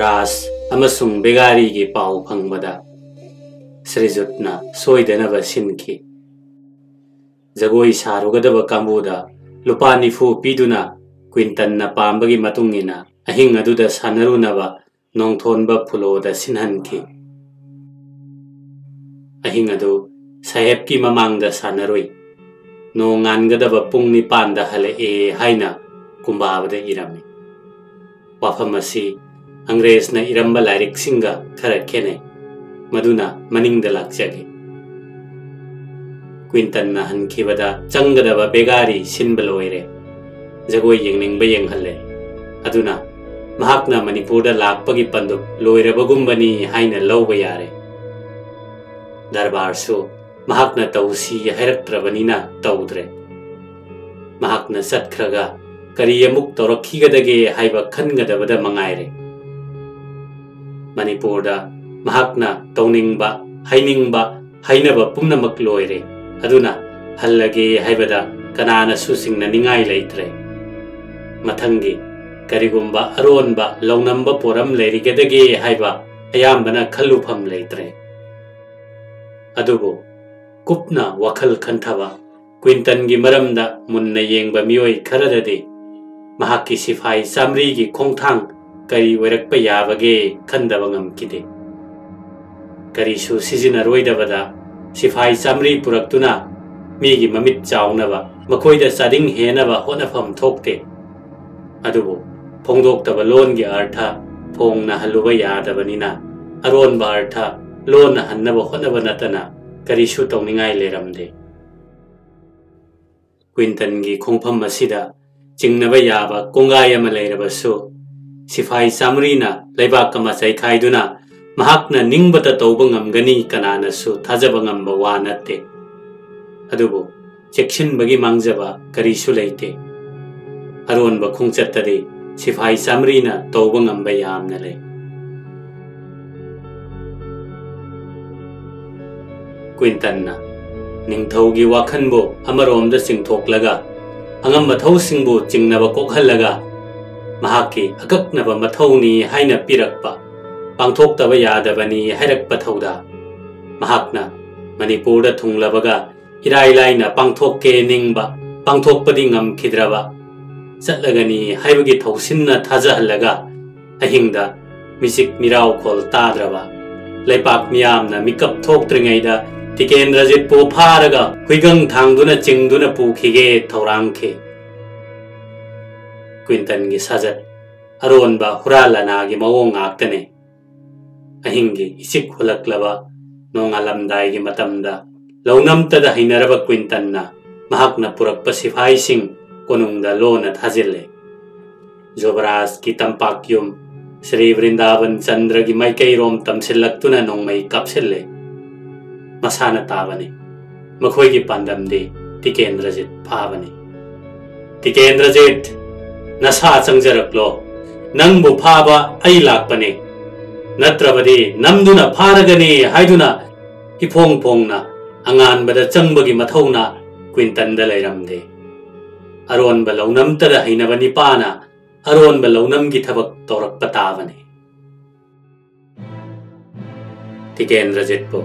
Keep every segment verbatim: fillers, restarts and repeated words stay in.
ꯔꯥꯖ ꯑꯃꯁꯨꯡ ꯕꯦꯒꯥꯔꯤꯒꯤ ꯄꯥꯎ ꯐꯪꯕꯗ ꯁ꯭ꯔꯤꯖꯨꯠꯅ ꯁꯣꯏꯗꯅꯕ ꯁꯤꯟꯈꯤ꯫ ꯖꯒꯣꯏ ꯁꯥꯔꯨꯒꯗꯕ ꯀꯥꯡꯕꯨꯗ ꯂꯨꯄꯥ ꯅꯤꯐꯨ ꯄꯤꯗꯨꯅ ꯀ꯭ꯋꯤꯟꯇꯟꯅ ꯄꯥꯝꯕꯒꯤ ꯃꯇꯨꯡ ꯏꯟꯅ ꯑꯍꯤꯡ ꯑꯗꯨꯗ ꯁꯥꯟꯅꯔꯨꯅꯕ ꯅꯣꯡꯊꯣꯟꯕ ꯐꯨꯂꯣꯗ ꯁꯤꯟꯍꯟꯈꯤ꯫ ꯑꯍꯤꯡ ꯑꯗꯨ ꯁꯥꯍꯦꯕꯀꯤ ꯃꯃꯥꯡꯗ ꯁꯥꯟꯅꯔꯨꯏ꯫ ꯅꯣꯡꯉꯥꯟꯒꯗꯕ ꯄꯨꯡ ꯅꯤꯄꯥꯟꯗ ꯍꯜꯂꯛꯑꯦ ꯍꯥꯏꯅ ꯀꯨꯝꯕꯥꯕꯗ ꯏꯔꯝꯃꯤ꯫ ꯋꯥꯐꯝ ꯑꯁꯤ ꯑꯪꯒ꯭ꯔꯦꯖꯅ ꯏꯔꯝꯕ ꯂꯥꯏꯔꯤꯛꯁꯤꯡꯒ ꯈꯔ ꯈꯦꯠꯅꯩ꯫ ꯃꯗꯨꯅ ꯃꯅꯤꯡꯗ ꯂꯥꯛꯆꯒꯦ꯫ ꯀ꯭ꯋꯤꯟꯇꯟꯅ ꯍꯟꯈꯤꯕꯗ ꯆꯪꯒꯗꯕ ꯕꯦꯒꯥꯔꯤ ꯁꯤꯟꯕ ꯂꯣꯏꯔꯦ꯫ ꯖꯒꯣꯏ ꯌꯦꯡꯅꯤꯡꯕ ꯌꯦꯡꯍꯜꯂꯦ꯫ ꯑꯗꯨꯅ ꯃꯍꯥꯛꯅ ꯃꯅꯤꯄꯨꯔꯗ ꯂꯥꯛꯄꯒꯤ ꯄꯟꯗꯨꯞ ꯂꯣꯏꯔꯕꯒꯨꯝꯕꯅꯤ ꯍꯥꯏꯅ ꯂꯧꯕ ꯌꯥꯔꯦ꯫ ꯗꯔꯕꯥꯔꯁꯨ ꯃꯍꯥꯛꯅ ꯇꯧꯁꯤ ꯍꯥꯏꯔꯛꯇ꯭ꯔꯕꯅꯤꯅ ꯇꯧꯗ꯭ꯔꯦ꯫ ꯃꯍꯥꯛꯅ ꯆꯠꯈ꯭ꯔꯒ ꯀꯔꯤ ꯑꯃꯨꯛ ꯇꯧꯔꯛꯈꯤꯒꯗꯒꯦ ꯍꯥꯏꯕ ꯈꯟꯒꯗꯕꯗ ꯃꯉꯥꯏꯔꯦ꯫ ꯃꯅꯤꯄꯨꯔꯗ ꯃꯍꯥꯛꯅ ꯇꯧꯅꯤꯡꯕ, ꯍꯥꯏꯅꯤꯡꯕ, ꯍꯥꯏꯅꯕ ꯄꯨꯝꯅꯃꯛ ꯂꯣꯏꯔꯦ꯫ ꯑꯗꯨꯅ ꯍꯜꯂꯒꯦ ꯍꯥꯏꯕꯗ ꯀꯅꯥꯅꯁꯨ ꯆꯤꯡꯅꯅꯤꯡꯉꯥꯏ ꯂꯩꯇ꯭ꯔꯦ꯫ ꯃꯊꯪꯒꯤ ꯀꯔꯤꯒꯨꯝꯕ ꯑꯔꯣꯟꯕ ꯂꯧꯅꯝꯕ ꯄꯣꯔꯝ ꯂꯩꯔꯤꯒꯗꯒꯦ ꯍꯥꯏꯕ ꯑꯌꯥꯝꯕꯅ ꯈꯜꯂꯨꯐꯝ ꯂꯩꯇ꯭ꯔꯦ꯫ ꯑꯗꯨꯕꯨ ꯀꯨꯞꯅ ꯋꯥꯈꯜ ꯈꯟꯊꯕ, ꯀ꯭ꯋꯤꯟꯇꯟꯒꯤ ꯃꯔꯝꯗ ꯃꯨꯟꯅ ꯌꯦꯡꯕ ꯃꯤꯑꯣꯏ ꯈꯔꯗꯗꯤ ꯃꯍꯥꯛꯀꯤ ꯁꯤꯐꯥꯏ ꯆꯥꯃꯔꯤꯒꯤ ꯈꯣꯡꯊꯥꯡ ꯀꯔꯤ ꯑꯣꯏꯔꯛꯄ ꯌꯥꯕꯒꯦ ꯈꯟꯗꯕ ꯉꯝꯈꯤꯗꯦ꯫ ꯀꯔꯤꯁꯨ ꯁꯤꯖꯤꯟꯅꯔꯣꯏꯗꯕꯗ ꯁꯤꯐꯥꯏ ꯆꯥꯃꯔꯤ ꯄꯨꯔꯛꯇꯨꯅ ꯃꯤꯒꯤ ꯃꯃꯤꯠ ꯆꯥꯎꯅꯕ, ꯃꯈꯣꯏꯗ ꯆꯥꯗꯤꯡ ꯍꯦꯟꯅꯕ ꯍꯣꯠꯅꯐꯝ ꯊꯣꯛꯇꯦ꯫ ꯑꯗꯨꯕꯨ ꯐꯣꯡꯗꯣꯛꯇꯕ ꯂꯣꯟꯒꯤ ꯑꯔꯊ ꯐꯣꯡꯅ ꯍꯜꯂꯨꯕ ꯌꯥꯗꯕꯅꯤꯅ ꯑꯔꯣꯟꯕ ꯑꯔꯊ ꯂꯣꯟꯅ ꯍꯟꯅꯕ ꯍꯣꯠꯅꯕ ꯅꯠꯇꯅ ꯀꯔꯤꯁꯨ ꯇꯧꯅꯤꯡꯉꯥꯏ ꯂꯩꯔꯝꯗꯦ꯫ ꯀ꯭ꯋꯤꯟꯇꯟꯒꯤ ꯈꯣꯡꯐꯝ ꯑꯁꯤꯗ ꯆꯤꯡꯅꯕ ꯌꯥꯕ ꯀꯣꯡꯒꯥꯏ ꯑꯃ ꯂꯩꯔꯕꯁꯨ, ꯁꯤꯐꯥꯏ ꯆꯥꯃꯔꯤꯅ ꯂꯩꯕꯥꯛ ꯑꯃ ꯆꯩꯈꯥꯏꯗꯨꯅ ꯃꯍꯥꯛꯅ ꯅꯤꯡꯕꯇ ꯇꯧꯕ ꯉꯝꯒꯅꯤ ꯀꯅꯥꯅꯁꯨ ꯊꯥꯖꯕ ꯉꯝꯕ ꯋꯥ ꯅꯠꯇꯦ꯫ ꯑꯗꯨꯕꯨ ꯆꯦꯛꯁꯤꯟꯕꯒꯤ ꯃꯥꯡꯖꯕ ꯀꯔꯤꯁꯨ ꯂꯩꯇꯦ꯫ ꯑꯔꯣꯟꯕ ꯈꯣꯡꯆꯠꯇꯗꯤ ꯁꯤꯐꯥꯏ ꯆꯥꯃꯔꯤꯅ ꯇꯧꯕ ꯉꯝꯕ ꯌꯥꯝꯅ ꯂꯩ꯫ ꯀ꯭ꯋꯤꯟꯇꯟꯅ ꯅꯤꯡꯊꯧꯒꯤ ꯋꯥꯈꯟꯕꯨ ꯑꯃꯔꯣꯝꯗ ꯆꯤꯡꯊꯣꯛꯂꯒ, ꯑꯉꯝ ꯑꯊꯧꯁꯤꯡꯕꯨ ꯆꯤꯡꯅꯕ ꯀꯣꯛꯍꯜꯂꯒ, ꯃꯍꯥꯛꯀꯤ ꯑꯀꯛꯅꯕ ꯃꯊꯧꯅꯤ ꯍꯥꯏꯅ ꯄꯤꯔꯛꯄ, ꯄꯥꯡꯊꯣꯛꯇꯕ ꯌꯥꯗꯕꯅꯤ ꯍꯥꯏꯔꯛꯄ ꯊꯧꯗꯥꯡ ꯃꯍꯥꯛꯅ ꯃꯅꯤꯄꯨꯔꯗ ꯊꯨꯡꯂꯕꯒ ꯏꯔꯥꯏ ꯂꯥꯏꯅ ꯄꯥꯡꯊꯣꯛꯀꯦ ꯅꯤꯡꯕ, ꯄꯥꯡꯊꯣꯛꯄꯗꯤ ꯉꯝꯈꯤꯗ꯭ꯔꯕ, ꯆꯠꯂꯒꯅꯤ ꯍꯥꯏꯕꯒꯤ ꯊꯧꯁꯤꯟꯅ ꯊꯥꯖꯍꯜꯂꯒ ꯑꯍꯤꯡꯗ ꯃꯤꯆꯤꯛ ꯃꯤꯔꯥꯎꯈꯣꯜ ꯇꯥꯗ꯭ꯔꯕ, ꯂꯩꯄꯥꯛ ꯃꯤꯌꯥꯝꯅ ꯃꯤꯀꯞ ꯊꯣꯛꯇ꯭ꯔꯤꯉꯩꯗ ꯇꯤꯀꯦꯟꯗ꯭ꯔꯖꯤꯠꯄꯨ ꯐꯥꯔꯒ ꯍꯨꯏꯒꯪ ꯊꯥꯡꯗꯨꯅ ꯆꯤꯡꯗꯨꯅ ꯄꯨꯈꯤꯒꯦ ꯊꯧꯔꯥꯡꯈꯤ꯫ ꯀ꯭ꯋꯤꯟꯇꯟꯒꯤ ꯁꯥꯖꯠ ꯑꯔꯣꯟꯕ ꯍꯨꯔꯥꯟ ꯂꯅꯥꯒꯤ ꯃꯑꯣꯡ ꯉꯥꯛꯇꯅꯤ꯫ ꯑꯍꯤꯡꯒꯤ ꯏꯆꯤꯛ ꯍꯨꯜꯂꯛꯂꯕ ꯅꯣꯡꯉꯥꯜꯂꯝꯗꯥꯏꯒꯤ ꯃꯇꯝꯗ ꯂꯧꯅꯝꯇꯗ ꯍꯩꯅꯔꯕ ꯀ꯭ꯋꯤꯟꯇꯟꯅ ꯃꯍꯥꯛꯅ ꯄꯨꯔꯛꯄ ꯁꯤꯐꯥꯏꯁꯤꯡ ꯀꯣꯅꯨꯡꯗ ꯂꯣꯟꯅ ꯊꯥꯖꯤꯜꯂꯦ꯫ ꯖꯨꯕꯔꯥꯖꯀꯤ ꯇꯝꯄꯥꯛ ꯌꯨꯝ ꯁ꯭ꯔꯤ ꯕ꯭ꯔꯤꯟꯗꯥꯕꯟ ꯆꯟꯗ꯭ꯔꯒꯤ ꯃꯥꯏꯀꯩꯔꯣꯝ ꯇꯝꯁꯤꯜꯂꯛꯇꯨꯅ ꯅꯣꯡꯃꯩ ꯀꯥꯞꯁꯤꯜꯂꯦ꯫ ꯃꯁꯥꯅ ꯇꯥꯕꯅꯤ꯫ ꯃꯈꯣꯏꯒꯤ ꯄꯥꯟꯗꯝꯗꯤ ꯇꯤꯀꯦꯟꯗ꯭ꯔꯖꯤꯠ ꯐꯥꯕꯅꯤ꯫ "ꯇꯤꯀꯦꯟꯗ꯭ꯔꯖꯤꯠ, ꯅꯁꯥ ꯆꯪꯖꯔꯛꯂꯣ꯫ ꯅꯪꯕꯨ ꯐꯥꯕ ꯑꯩ ꯂꯥꯛꯄꯅꯤ꯫ ꯅꯠꯇ꯭ꯔꯕꯗꯤ ꯅꯝꯗꯨꯅ ꯐꯥꯔꯒꯅꯤ" ꯍꯥꯏꯗꯨꯅ ꯏꯐꯣꯡ ꯐꯣꯡꯅ ꯑꯉꯥꯟꯕꯗ ꯆꯪꯕꯒꯤ ꯃꯊꯧꯅ ꯀ꯭ꯋꯤꯟꯇꯟꯗ ꯂꯩꯔꯝꯗꯦ꯫ ꯑꯔꯣꯟꯕ ꯂꯧꯅꯝꯇꯗ ꯍꯩꯅꯕ ꯅꯤꯄꯥꯅ ꯑꯔꯣꯟꯕ ꯂꯧꯅꯝꯒꯤ ꯊꯕꯛ ꯇꯧꯔꯛꯄ ꯇꯥꯕꯅꯤ꯫ ꯇꯤꯀꯦꯟꯗ꯭ꯔꯖꯤꯠꯄꯨ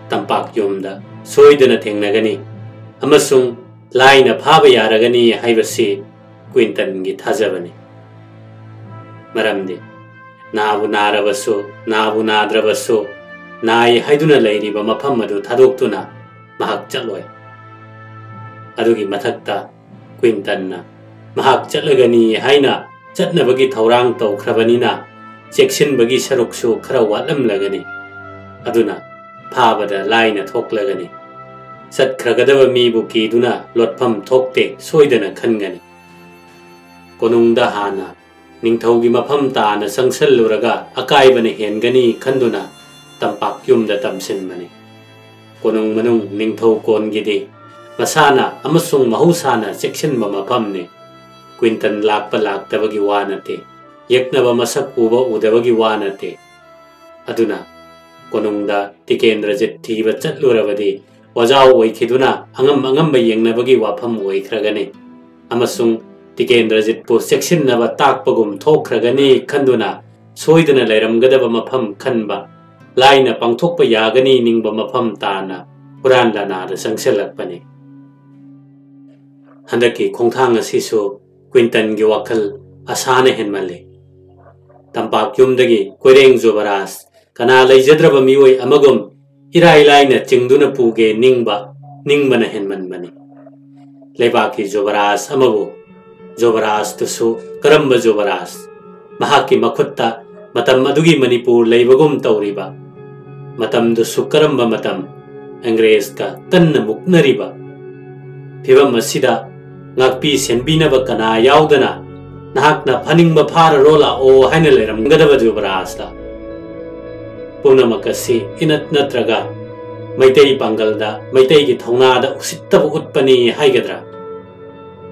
ꯇꯝꯄꯥꯛ ꯌꯨꯝꯗ ꯁꯣꯏꯗꯅ ꯊꯦꯡꯅꯒꯅꯤ ꯑꯃꯁꯨꯡ ꯂꯥꯏꯅ ꯐꯥꯕ ꯌꯥꯔꯒꯅꯤ ꯍꯥꯏꯕꯁꯤ ꯀ꯭ꯋꯤꯟꯇꯟꯒꯤ ꯊꯥꯖꯕꯅꯤ꯫ ꯃꯔꯝꯗꯤ ꯅꯥꯕꯨ ꯅꯥꯔꯕꯁꯨ, ꯅꯥꯕꯨ ꯅꯥꯗ꯭ꯔꯕꯁꯨ, ꯅꯥꯏ ꯍꯥꯏꯗꯨꯅ ꯂꯩꯔꯤꯕ ꯃꯐꯝ ꯑꯗꯨ ꯊꯥꯗꯣꯛꯇꯨꯅ ꯃꯍꯥꯛ ꯆꯠꯂꯣꯏ꯫ ꯑꯗꯨꯒꯤ ꯃꯊꯛꯇ ꯀ꯭ꯋꯤꯟꯇꯟꯅ ꯃꯍꯥꯛ ꯆꯠꯂꯒꯅꯤ ꯍꯥꯏꯅ ꯆꯠꯅꯕꯒꯤ ꯊꯧꯔꯥꯡ ꯇꯧꯈ꯭ꯔꯕꯅꯤꯅ ꯆꯦꯛꯁꯤꯟꯕꯒꯤ ꯁꯔꯨꯛꯁꯨ ꯈꯔ ꯋꯥꯠꯂꯝꯂꯒꯅꯤ꯫ ꯑꯗꯨꯅ ꯐꯥꯕꯗ ꯂꯥꯏꯅ ꯊꯣꯛꯂꯒꯅꯤ꯫ ꯆꯠꯈ꯭ꯔꯒꯗꯕ ꯃꯤꯕꯨ ꯀꯤꯗꯨꯅ ꯂꯣꯠꯐꯝ ꯊꯣꯛꯇꯦ ꯁꯣꯏꯗꯅ ꯈꯟꯒꯅꯤ꯫ ꯀꯣꯅꯨꯡꯗ ꯍꯥꯟꯅ ꯅꯤꯡꯊꯧꯒꯤ ꯃꯐꯝ ꯇꯥꯅ ꯆꯪꯁꯜꯂꯨꯔꯒ ꯑꯀꯥꯏꯕꯅ ꯍꯦꯟꯒꯅꯤ ꯈꯟꯗꯨꯅ ꯇꯝꯄꯥꯛ ꯌꯨꯝꯗ ꯇꯝꯁꯤꯟꯕꯅꯤ꯫ ꯀꯣꯅꯨꯡ ꯃꯅꯨꯡ ꯅꯤꯡꯊꯧ ꯀꯣꯟꯒꯤꯗꯤ ꯃꯁꯥꯅ ꯑꯃꯁꯨꯡ ꯃꯍꯧꯁꯥꯅ ꯆꯦꯛꯁꯤꯟꯕ ꯃꯐꯝꯅꯤ꯫ ꯀ꯭ꯋꯤꯟꯇꯟ ꯂꯥꯛꯄ ꯂꯥꯛꯇꯕꯒꯤ ꯋꯥ ꯅꯠꯇꯦ, ꯌꯦꯛꯅꯕ ꯃꯁꯛ ꯎꯕ ꯎꯗꯕꯒꯤ ꯋꯥ ꯅꯠꯇꯦ꯫ ꯑꯗꯨꯅ ꯀꯣꯅꯨꯡꯗ ꯇꯤꯀꯦꯟꯗ꯭ꯔꯖꯤꯠ ꯊꯤꯕ ꯆꯠꯂꯨꯔꯕꯗꯤ ꯋꯥꯖꯥꯎ ꯑꯣꯏꯈꯤꯗꯨꯅ ꯑꯉꯝ ꯑꯉꯝꯕ ꯌꯦꯡꯅꯕꯒꯤ ꯋꯥꯐꯝ ꯑꯣꯏꯈ꯭ꯔꯒꯅꯤ꯫ ꯑꯃꯁꯨꯡ ꯇꯤꯀꯦꯟꯗ꯭ꯔꯖꯤꯠꯄꯨ ꯆꯦꯛꯁꯤꯟꯅꯕ ꯇꯥꯛꯄꯒꯨꯝ ꯊꯣꯛꯈ꯭ꯔꯒꯅꯤ ꯈꯟꯗꯨꯅ ꯁꯣꯏꯗꯅ ꯂꯩꯔꯝꯒꯗꯕ ꯃꯐꯝ ꯈꯟꯕ, ꯂꯥꯏꯅ ꯄꯥꯡꯊꯣꯛꯄ ꯌꯥꯒꯅꯤ ꯅꯤꯡꯕ ꯃꯐꯝ ꯇꯥꯅ ꯍꯨꯔꯥꯟ ꯂꯥꯟꯅꯥꯗ ꯆꯪꯁꯤꯜꯂꯛꯄꯅꯤ꯫ ꯍꯟꯗꯛꯀꯤ ꯈꯣꯡꯊꯥꯡ ꯑꯁꯤꯁꯨ ꯀ꯭ꯋꯤꯟꯇꯟꯒꯤ ꯋꯥꯈꯜ ꯑꯁꯥꯅ ꯍꯦꯟꯃꯜꯂꯤ꯫ ꯇꯝꯄꯥꯛ ꯌꯨꯝꯗꯒꯤ ꯀꯣꯏꯔꯦꯡ ꯖꯨꯕꯔꯥꯖ ꯀꯅꯥ ꯂꯩꯖꯗ꯭ꯔꯕ ꯃꯤꯑꯣꯏ ꯑꯃꯒꯨꯝ ꯏꯔꯥꯏ ꯂꯥꯏꯅ ꯆꯤꯡꯗꯨꯅ ꯄꯨꯒꯦ ꯅꯤꯡꯕ, ꯅꯤꯡꯕꯅ ꯍꯦꯟꯃꯟꯕꯅꯤ꯫ ꯂꯩꯕꯥꯛꯀꯤ ꯖꯨꯕꯔꯥꯖ ꯑꯃꯕꯨ ꯖꯨꯕꯔꯥꯖꯇꯨꯁꯨ ꯀꯔꯝꯕ ꯖꯨꯕꯔꯥꯖ? ꯃꯍꯥꯛꯀꯤ ꯃꯈꯨꯠꯇ ꯃꯇꯝ ꯑꯗꯨꯒꯤ ꯃꯅꯤꯄꯨꯔ ꯂꯩꯕꯒꯨꯝ ꯇꯧꯔꯤꯕ, ꯃꯇꯝꯗꯨꯁꯨ ꯀꯔꯝꯕ ꯃꯇꯝ? ꯑꯪꯒ꯭ꯔꯦꯖꯀ ꯀꯟꯅ ꯃꯨꯛꯅꯔꯤꯕ꯫ ꯐꯤꯚꯝ ꯑꯁꯤꯗ ꯉꯥꯛꯄꯤ ꯁꯦꯟꯕꯤꯅꯕ ꯀꯅꯥ ꯌꯥꯎꯗꯅ ꯅꯍꯥꯛꯅ ꯐꯥꯅꯤꯡꯕ ꯐꯥꯔꯔꯣ ꯂꯥꯛꯑꯣ ꯍꯥꯏꯅ ꯂꯩꯔꯝꯒꯗꯕ ꯖꯨꯕꯔꯥꯖꯂ? ꯄꯨꯝꯅꯃꯛ ꯑꯁꯤ ꯏꯅꯠ ꯅꯠꯇ꯭ꯔꯒ ꯃꯩꯇꯩ ꯄꯥꯡꯒꯜꯗ, ꯃꯩꯇꯩꯒꯤ ꯊꯧꯅꯥꯗ ꯎꯁꯤꯠꯇꯕ ꯎꯠꯄꯅꯤ ꯍꯥꯏꯒꯗ꯭ꯔꯥ?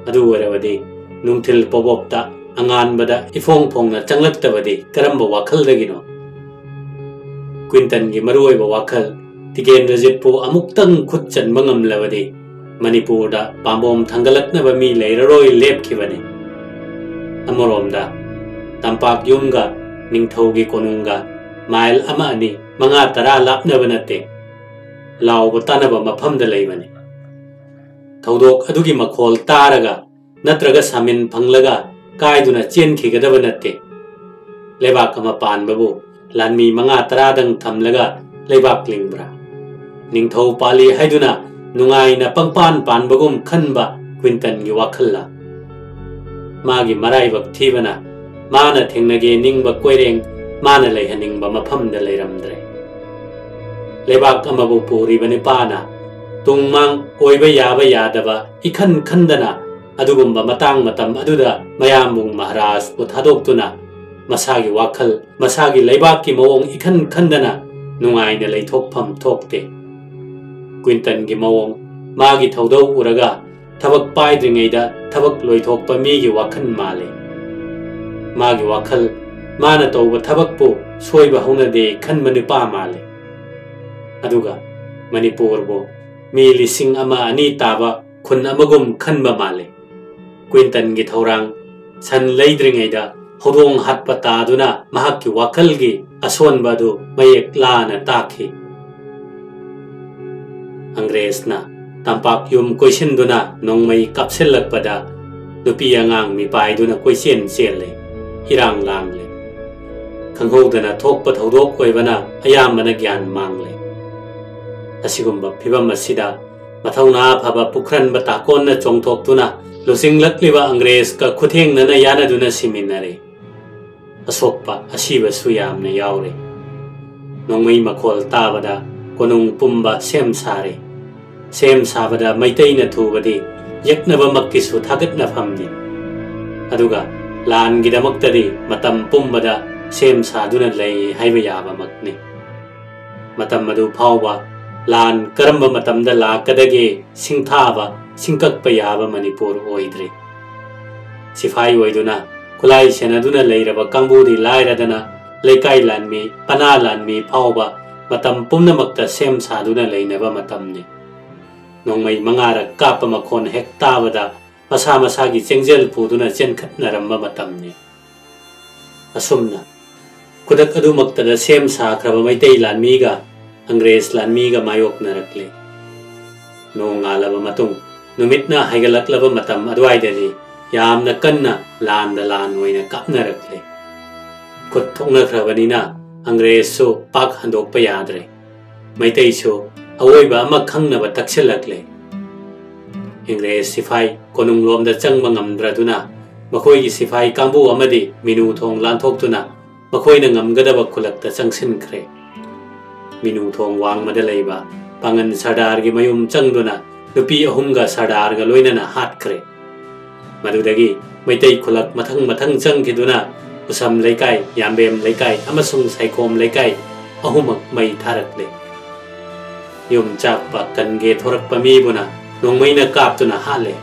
ꯑꯗꯨ ꯑꯣꯏꯔꯕꯗꯤ ꯅꯨꯡꯊꯤꯜ ꯄꯣꯕꯣꯞꯇ ꯑꯉꯥꯟꯕꯗ ꯏꯐꯣꯡ ꯐꯣꯡꯅ ꯆꯪꯂꯛꯇꯕꯗꯤ ꯀꯔꯝꯕ ꯋꯥꯈꯜꯗꯒꯤꯅꯣ? ꯀ꯭ꯋꯤꯟꯇꯟꯒꯤ ꯃꯔꯨꯑꯣꯏꯕ ꯋꯥꯈꯜ ꯇꯤꯀꯦꯟꯗ꯭ꯔꯖꯤꯠꯄꯨ ꯑꯃꯨꯛꯇꯪ ꯈꯨꯠ ꯆꯟꯕ ꯉꯝꯂꯕꯗꯤ ꯃꯅꯤꯄꯨꯔꯗ ꯄꯥꯝꯕꯣꯝ ꯊꯥꯡꯒꯠꯂꯛꯅꯕ ꯃꯤ ꯂꯩꯔꯔꯣꯏ ꯂꯦꯞꯈꯤꯕꯅꯤ꯫ ꯑꯃꯔꯣꯝꯗ ꯇꯝꯄꯥꯛ ꯌꯨꯝꯒ ꯅꯤꯡꯊꯧꯒꯤ ꯀꯣꯅꯨꯡꯒ ꯃꯥꯏꯜ ꯑꯃ ꯑꯅꯤ, ꯃꯉꯥ ꯇꯔꯥ ꯂꯥꯞꯅꯕ ꯅꯠꯇꯦ꯫ ꯂꯥꯎꯕ ꯇꯥꯅꯕ ꯃꯐꯝꯗ ꯂꯩꯕꯅꯤ꯫ ꯊꯧꯗꯣꯛ ꯑꯗꯨꯒꯤ ꯃꯈꯣꯜ ꯇꯥꯔꯒ ꯅꯠꯇ꯭ꯔꯒ ꯁꯥꯃꯤꯟ ꯐꯪꯂꯒ ꯀꯥꯏꯗꯨꯅ ꯆꯦꯟꯈꯤꯒꯗꯕ ꯅꯠꯇꯦ꯫ ꯂꯩꯕꯥꯛ ꯑꯃ ꯄꯥꯟꯕꯕꯨ ꯂꯥꯟꯃꯤ ꯃꯉꯥ ꯇꯔꯥꯗꯪ ꯊꯝꯂꯒ ꯂꯩꯕꯥꯛ ꯂꯤꯡꯕ꯭ꯔꯥ? ꯅꯤꯡꯊꯧ ꯄꯥꯜꯂꯤ ꯍꯥꯏꯗꯨꯅ ꯅꯨꯡꯉꯥꯏꯅ ꯄꯪꯄꯥꯟ ꯄꯥꯟꯕꯒꯨꯝ ꯈꯟꯕ ꯀ꯭ꯋꯤꯟꯇꯟꯒꯤ ꯋꯥꯈꯜꯂ? ꯃꯥꯒꯤ ꯃꯔꯥꯏꯕꯛ ꯊꯤꯕꯅ ꯃꯥꯅ ꯊꯦꯡꯅꯒꯦ ꯅꯤꯡꯕ ꯀꯣꯏꯔꯦꯡ ꯃꯥꯅ ꯂꯩꯍꯟꯅꯤꯡꯕ ꯃꯐꯝꯗ ꯂꯩꯔꯝꯗ꯭ꯔꯦ꯫ ꯂꯩꯕꯥꯛ ꯑꯃꯕꯨ ꯄꯨꯔꯤꯕ ꯅꯨꯄꯥꯅ ꯇꯨꯡ ꯃꯥꯡ ꯑꯣꯏꯕ ꯌꯥꯕ ꯌꯥꯗꯕ ꯏꯈꯟ ꯈꯟꯗꯅ ꯑꯗꯨꯒꯨꯝꯕ ꯃꯇꯥꯡ ꯃꯇꯝ ꯑꯗꯨꯗ ꯃꯌꯥꯝꯕꯨꯡ ꯃꯍꯥꯔꯥꯖꯄꯨ ꯊꯥꯗꯣꯛꯇꯨꯅ ꯃꯁꯥꯒꯤ ꯋꯥꯈꯜ, ꯃꯁꯥꯒꯤ ꯂꯩꯕꯥꯛꯀꯤ ꯃꯑꯣꯡ ꯏꯈꯟ ꯈꯟꯗꯅ ꯅꯨꯡꯉꯥꯏꯅ ꯂꯩꯊꯣꯛꯐꯝ ꯊꯣꯛꯇꯦ꯫ ꯀ꯭ꯋꯤꯟꯇꯟꯒꯤ ꯃꯑꯣꯡ, ꯃꯥꯒꯤ ꯊꯧꯗꯧ ꯎꯔꯒ ꯊꯕꯛ ꯄꯥꯏꯗ꯭ꯔꯤꯉꯩꯗ ꯊꯕꯛ ꯂꯣꯏꯊꯣꯛꯄ ꯃꯤꯒꯤ ꯋꯥꯈꯜ ꯃꯥꯜꯂꯤ꯫ ꯃꯥꯒꯤ ꯋꯥꯈꯜ, ꯃꯥꯅ ꯇꯧꯕ ꯊꯕꯛꯄꯨ ꯁꯣꯏꯕ ꯍꯧꯅꯗꯦ ꯈꯟꯕ ꯅꯨꯄꯥ ꯃꯥꯜꯂꯤ꯫ ꯑꯗꯨꯒ ꯃꯅꯤꯄꯨꯔꯕꯨ ꯃꯤ ꯂꯤꯁꯤꯡ ꯑꯃ ꯑꯅꯤ ꯇꯥꯕ ꯈꯨꯟ ꯑꯃꯒꯨꯝ ꯈꯟꯕ ꯃꯥꯜꯂꯤ꯫ ꯀ꯭ꯋꯤꯟꯇꯟꯒꯤ ꯊꯧꯔꯥꯡ ꯁꯟ ꯂꯩꯗ꯭ꯔꯤꯉꯩꯗ ꯍꯧꯗꯣꯡ ꯍꯥꯠꯄ ꯇꯥꯗꯨꯅ ꯃꯍꯥꯛꯀꯤ ꯋꯥꯈꯜꯒꯤ ꯑꯁꯣꯟꯕ ꯑꯗꯨ ꯃꯌꯦꯛ ꯂꯥꯅ ꯇꯥꯛꯈꯤ꯫ ꯑꯪꯒ꯭ꯔꯦꯖꯅ ꯇꯝꯄꯥꯛ ꯌꯨꯝ ꯀꯣꯏꯁꯤꯟꯗꯨꯅ ꯅꯣꯡꯃꯩ ꯀꯥꯞꯁꯤꯜꯂꯛꯄꯗ ꯅꯨꯄꯤ ꯑꯉꯥꯡ ꯃꯤꯄꯥꯏꯗꯨꯅ ꯀꯣꯏꯆꯦꯟ ꯆꯦꯜꯂꯦ, ꯏꯔꯥꯡ ꯂꯥꯡꯂꯦ꯫ ꯈꯪꯍꯧꯗꯅ ꯊꯣꯛꯄ ꯊꯧꯗꯣꯛ ꯑꯣꯏꯕꯅ ꯑꯌꯥꯝꯕꯅ ꯒ꯭ꯌꯥꯟ ꯃꯥꯡꯂꯦ꯫ ꯑꯁꯤꯒꯨꯝꯕ ꯐꯤꯚꯝ ꯑꯁꯤꯗ ꯃꯊꯧꯅꯥ ꯐꯕ ꯄꯨꯈ꯭ꯔꯟꯕ ꯇꯥꯀꯣꯟꯅ ꯆꯣꯡꯊꯣꯛꯇꯨꯅ ꯂꯨꯆꯤꯡꯂꯛꯂꯤꯕ ꯑꯪꯒ꯭ꯔꯦꯖꯀ ꯈꯨꯊꯦꯡꯅꯅ ꯌꯥꯅꯗꯨꯅ ꯁꯤꯃꯤꯟꯅꯔꯦ꯫ ꯑꯁꯣꯛꯄ ꯑꯁꯤꯕꯁꯨ ꯌꯥꯝꯅ ꯌꯥꯎꯔꯦ꯫ ꯅꯣꯡꯃꯩ ꯃꯈꯣꯜ ꯇꯥꯕꯗ ꯀꯣꯅꯨꯡ ꯄꯨꯝꯕ ꯁꯦꯝ ꯁꯥꯔꯦ꯫ ꯁꯦꯝ ꯁꯥꯕꯗ ꯃꯩꯇꯩꯅ ꯊꯨꯕꯗꯤ ꯌꯦꯛꯅꯕꯃꯛꯀꯤꯁꯨ ꯊꯥꯒꯠꯅꯐꯝꯅꯤ꯫ ꯑꯗꯨꯒ ꯂꯥꯟꯒꯤꯗꯃꯛꯇꯗꯤ ꯃꯇꯝ ꯄꯨꯝꯕꯗ ꯁꯦꯝ ꯁꯥꯗꯨꯅ ꯂꯩ ꯍꯥꯏꯕ ꯌꯥꯕꯃꯛꯅꯤ꯫ ꯃꯇꯝ ꯑꯗꯨ ꯐꯥꯎꯕ ꯂꯥꯟ ꯀꯔꯝꯕ ꯃꯇꯝꯗ ꯂꯥꯛꯀꯗꯒꯦ ꯁꯤꯡꯊꯥꯕ, ꯁꯤꯡꯀꯛꯄ ꯌꯥꯕ ꯃꯅꯤꯄꯨꯔ ꯑꯣꯏꯗ꯭ꯔꯤ꯫ ꯁꯤꯐꯥꯏ ꯑꯣꯏꯗꯨꯅ ꯈꯨꯠꯂꯥꯏ ꯁꯦꯟꯅꯗꯨꯅ ꯂꯩꯔꯕ ꯀꯥꯡꯕꯨꯗꯤ ꯂꯥꯏꯔꯗꯅ ꯂꯩꯀꯥꯏ ꯂꯥꯟꯃꯤ, ꯄꯅꯥ ꯂꯥꯟꯃꯤ ꯐꯥꯎꯕ ꯃꯇꯝ ꯄꯨꯝꯅꯃꯛꯇ ꯁꯦꯝ ꯁꯥꯗꯨꯅ ꯂꯩꯅꯕ ꯃꯇꯝꯅꯤ꯫ ꯅꯣꯡꯃꯩ ꯃꯉꯥꯔꯛ ꯀꯥꯞꯄ ꯃꯈꯣꯟ ꯍꯦꯛ ꯇꯥꯕꯗ ꯃꯁꯥ ꯃꯁꯥꯒꯤ ꯆꯦꯡꯖꯦꯜ ꯄꯨꯗꯨꯅ ꯆꯦꯟꯈꯠꯅꯔꯝꯕ ꯃꯇꯝꯅꯤ꯫ ꯑꯁꯨꯝꯅ ꯈꯨꯗꯛ ꯑꯗꯨꯃꯛꯇꯗ ꯁꯦꯝ ꯁꯥꯈ꯭ꯔꯕ ꯃꯩꯇꯩ ꯂꯥꯟꯃꯤꯒ ꯑꯪꯒ꯭ꯔꯦꯖ ꯂꯥꯟꯃꯤꯒ ꯃꯥꯌꯣꯛꯅꯔꯛꯂꯦ꯫ ꯅꯣꯡ ꯉꯥꯜꯂꯕ ꯃꯇꯨꯡ ꯅꯨꯃꯤꯠꯅ ꯍꯥꯏꯒꯠꯂꯛꯂꯕ ꯃꯇꯝ ꯑꯗꯨꯋꯥꯏꯗꯗꯤ ꯌꯥꯝꯅ ꯀꯟꯅ ꯂꯥꯟꯗ ꯂꯥꯟ ꯑꯣꯏꯅ ꯀꯥꯞꯅꯔꯛꯂꯦ꯫ ꯈꯨꯠ ꯊꯣꯛꯅꯈ꯭ꯔꯕꯅꯤꯅ ꯑꯪꯒ꯭ꯔꯦꯖꯁꯨ ꯄꯥꯛ ꯍꯟꯗꯣꯛꯄ ꯌꯥꯗ꯭ꯔꯦ꯫ ꯃꯩꯇꯩꯁꯨ ꯑꯋꯣꯏꯕ ꯑꯃ ꯈꯪꯅꯕ ꯇꯛꯁꯤꯜꯂꯛꯂꯦ꯫ ꯏꯪꯒ꯭ꯔꯦꯖ ꯁꯤꯐꯥꯏ ꯀꯣꯅꯨꯡꯂꯣꯝꯗ ꯆꯪꯕ ꯉꯝꯗ꯭ꯔꯗꯨꯅ ꯃꯈꯣꯏꯒꯤ ꯁꯤꯐꯥꯏ ꯀꯥꯡꯕꯨ ꯑꯃꯗꯤ ꯃꯤꯅꯨ ꯊꯣꯡ ꯂꯥꯟꯊꯣꯛꯇꯨꯅ ꯃꯈꯣꯏꯅ ꯉꯝꯒꯗꯕ ꯈꯨꯂꯛꯇ ꯆꯪꯁꯤꯟꯈ꯭ꯔꯦ꯫ ꯃꯤꯅꯨ ꯊꯣꯡ ꯋꯥꯡꯃꯗ ꯂꯩꯕ ꯄꯥꯉꯟ ꯁꯔꯗꯥꯔꯒꯤ ꯃꯌꯨꯝ ꯆꯪꯗꯨꯅ ꯅꯨꯄꯤ ꯑꯍꯨꯝꯒ ꯁꯔꯗꯥꯔꯒ ꯂꯣꯏꯅꯅ ꯍꯥꯠꯈ꯭ꯔꯦ꯫ ꯃꯗꯨꯗꯒꯤ ꯃꯩꯇꯩ ꯈꯨꯂꯛ ꯃꯊꯪ ꯃꯊꯪ ꯆꯪꯈꯤꯗꯨꯅ ꯎꯁꯝ ꯂꯩꯀꯥꯏ, ꯌꯥꯝꯕꯦꯝ ꯂꯩꯀꯥꯏ ꯑꯃꯁꯨꯡ ꯁꯥꯏꯈꯣꯝ ꯂꯩꯀꯥꯏ ꯑꯍꯨꯝꯃꯛ ꯃꯩ ꯊꯥꯔꯛꯂꯦ꯫ ꯌꯨꯝ ꯆꯥꯛꯄ ꯀꯟꯒꯦ ꯊꯣꯔꯛꯄ ꯃꯤꯕꯨꯅ ꯅꯣꯡꯃꯩꯅ ꯀꯥꯞꯇꯨꯅ ꯍꯥꯠꯂꯦ꯫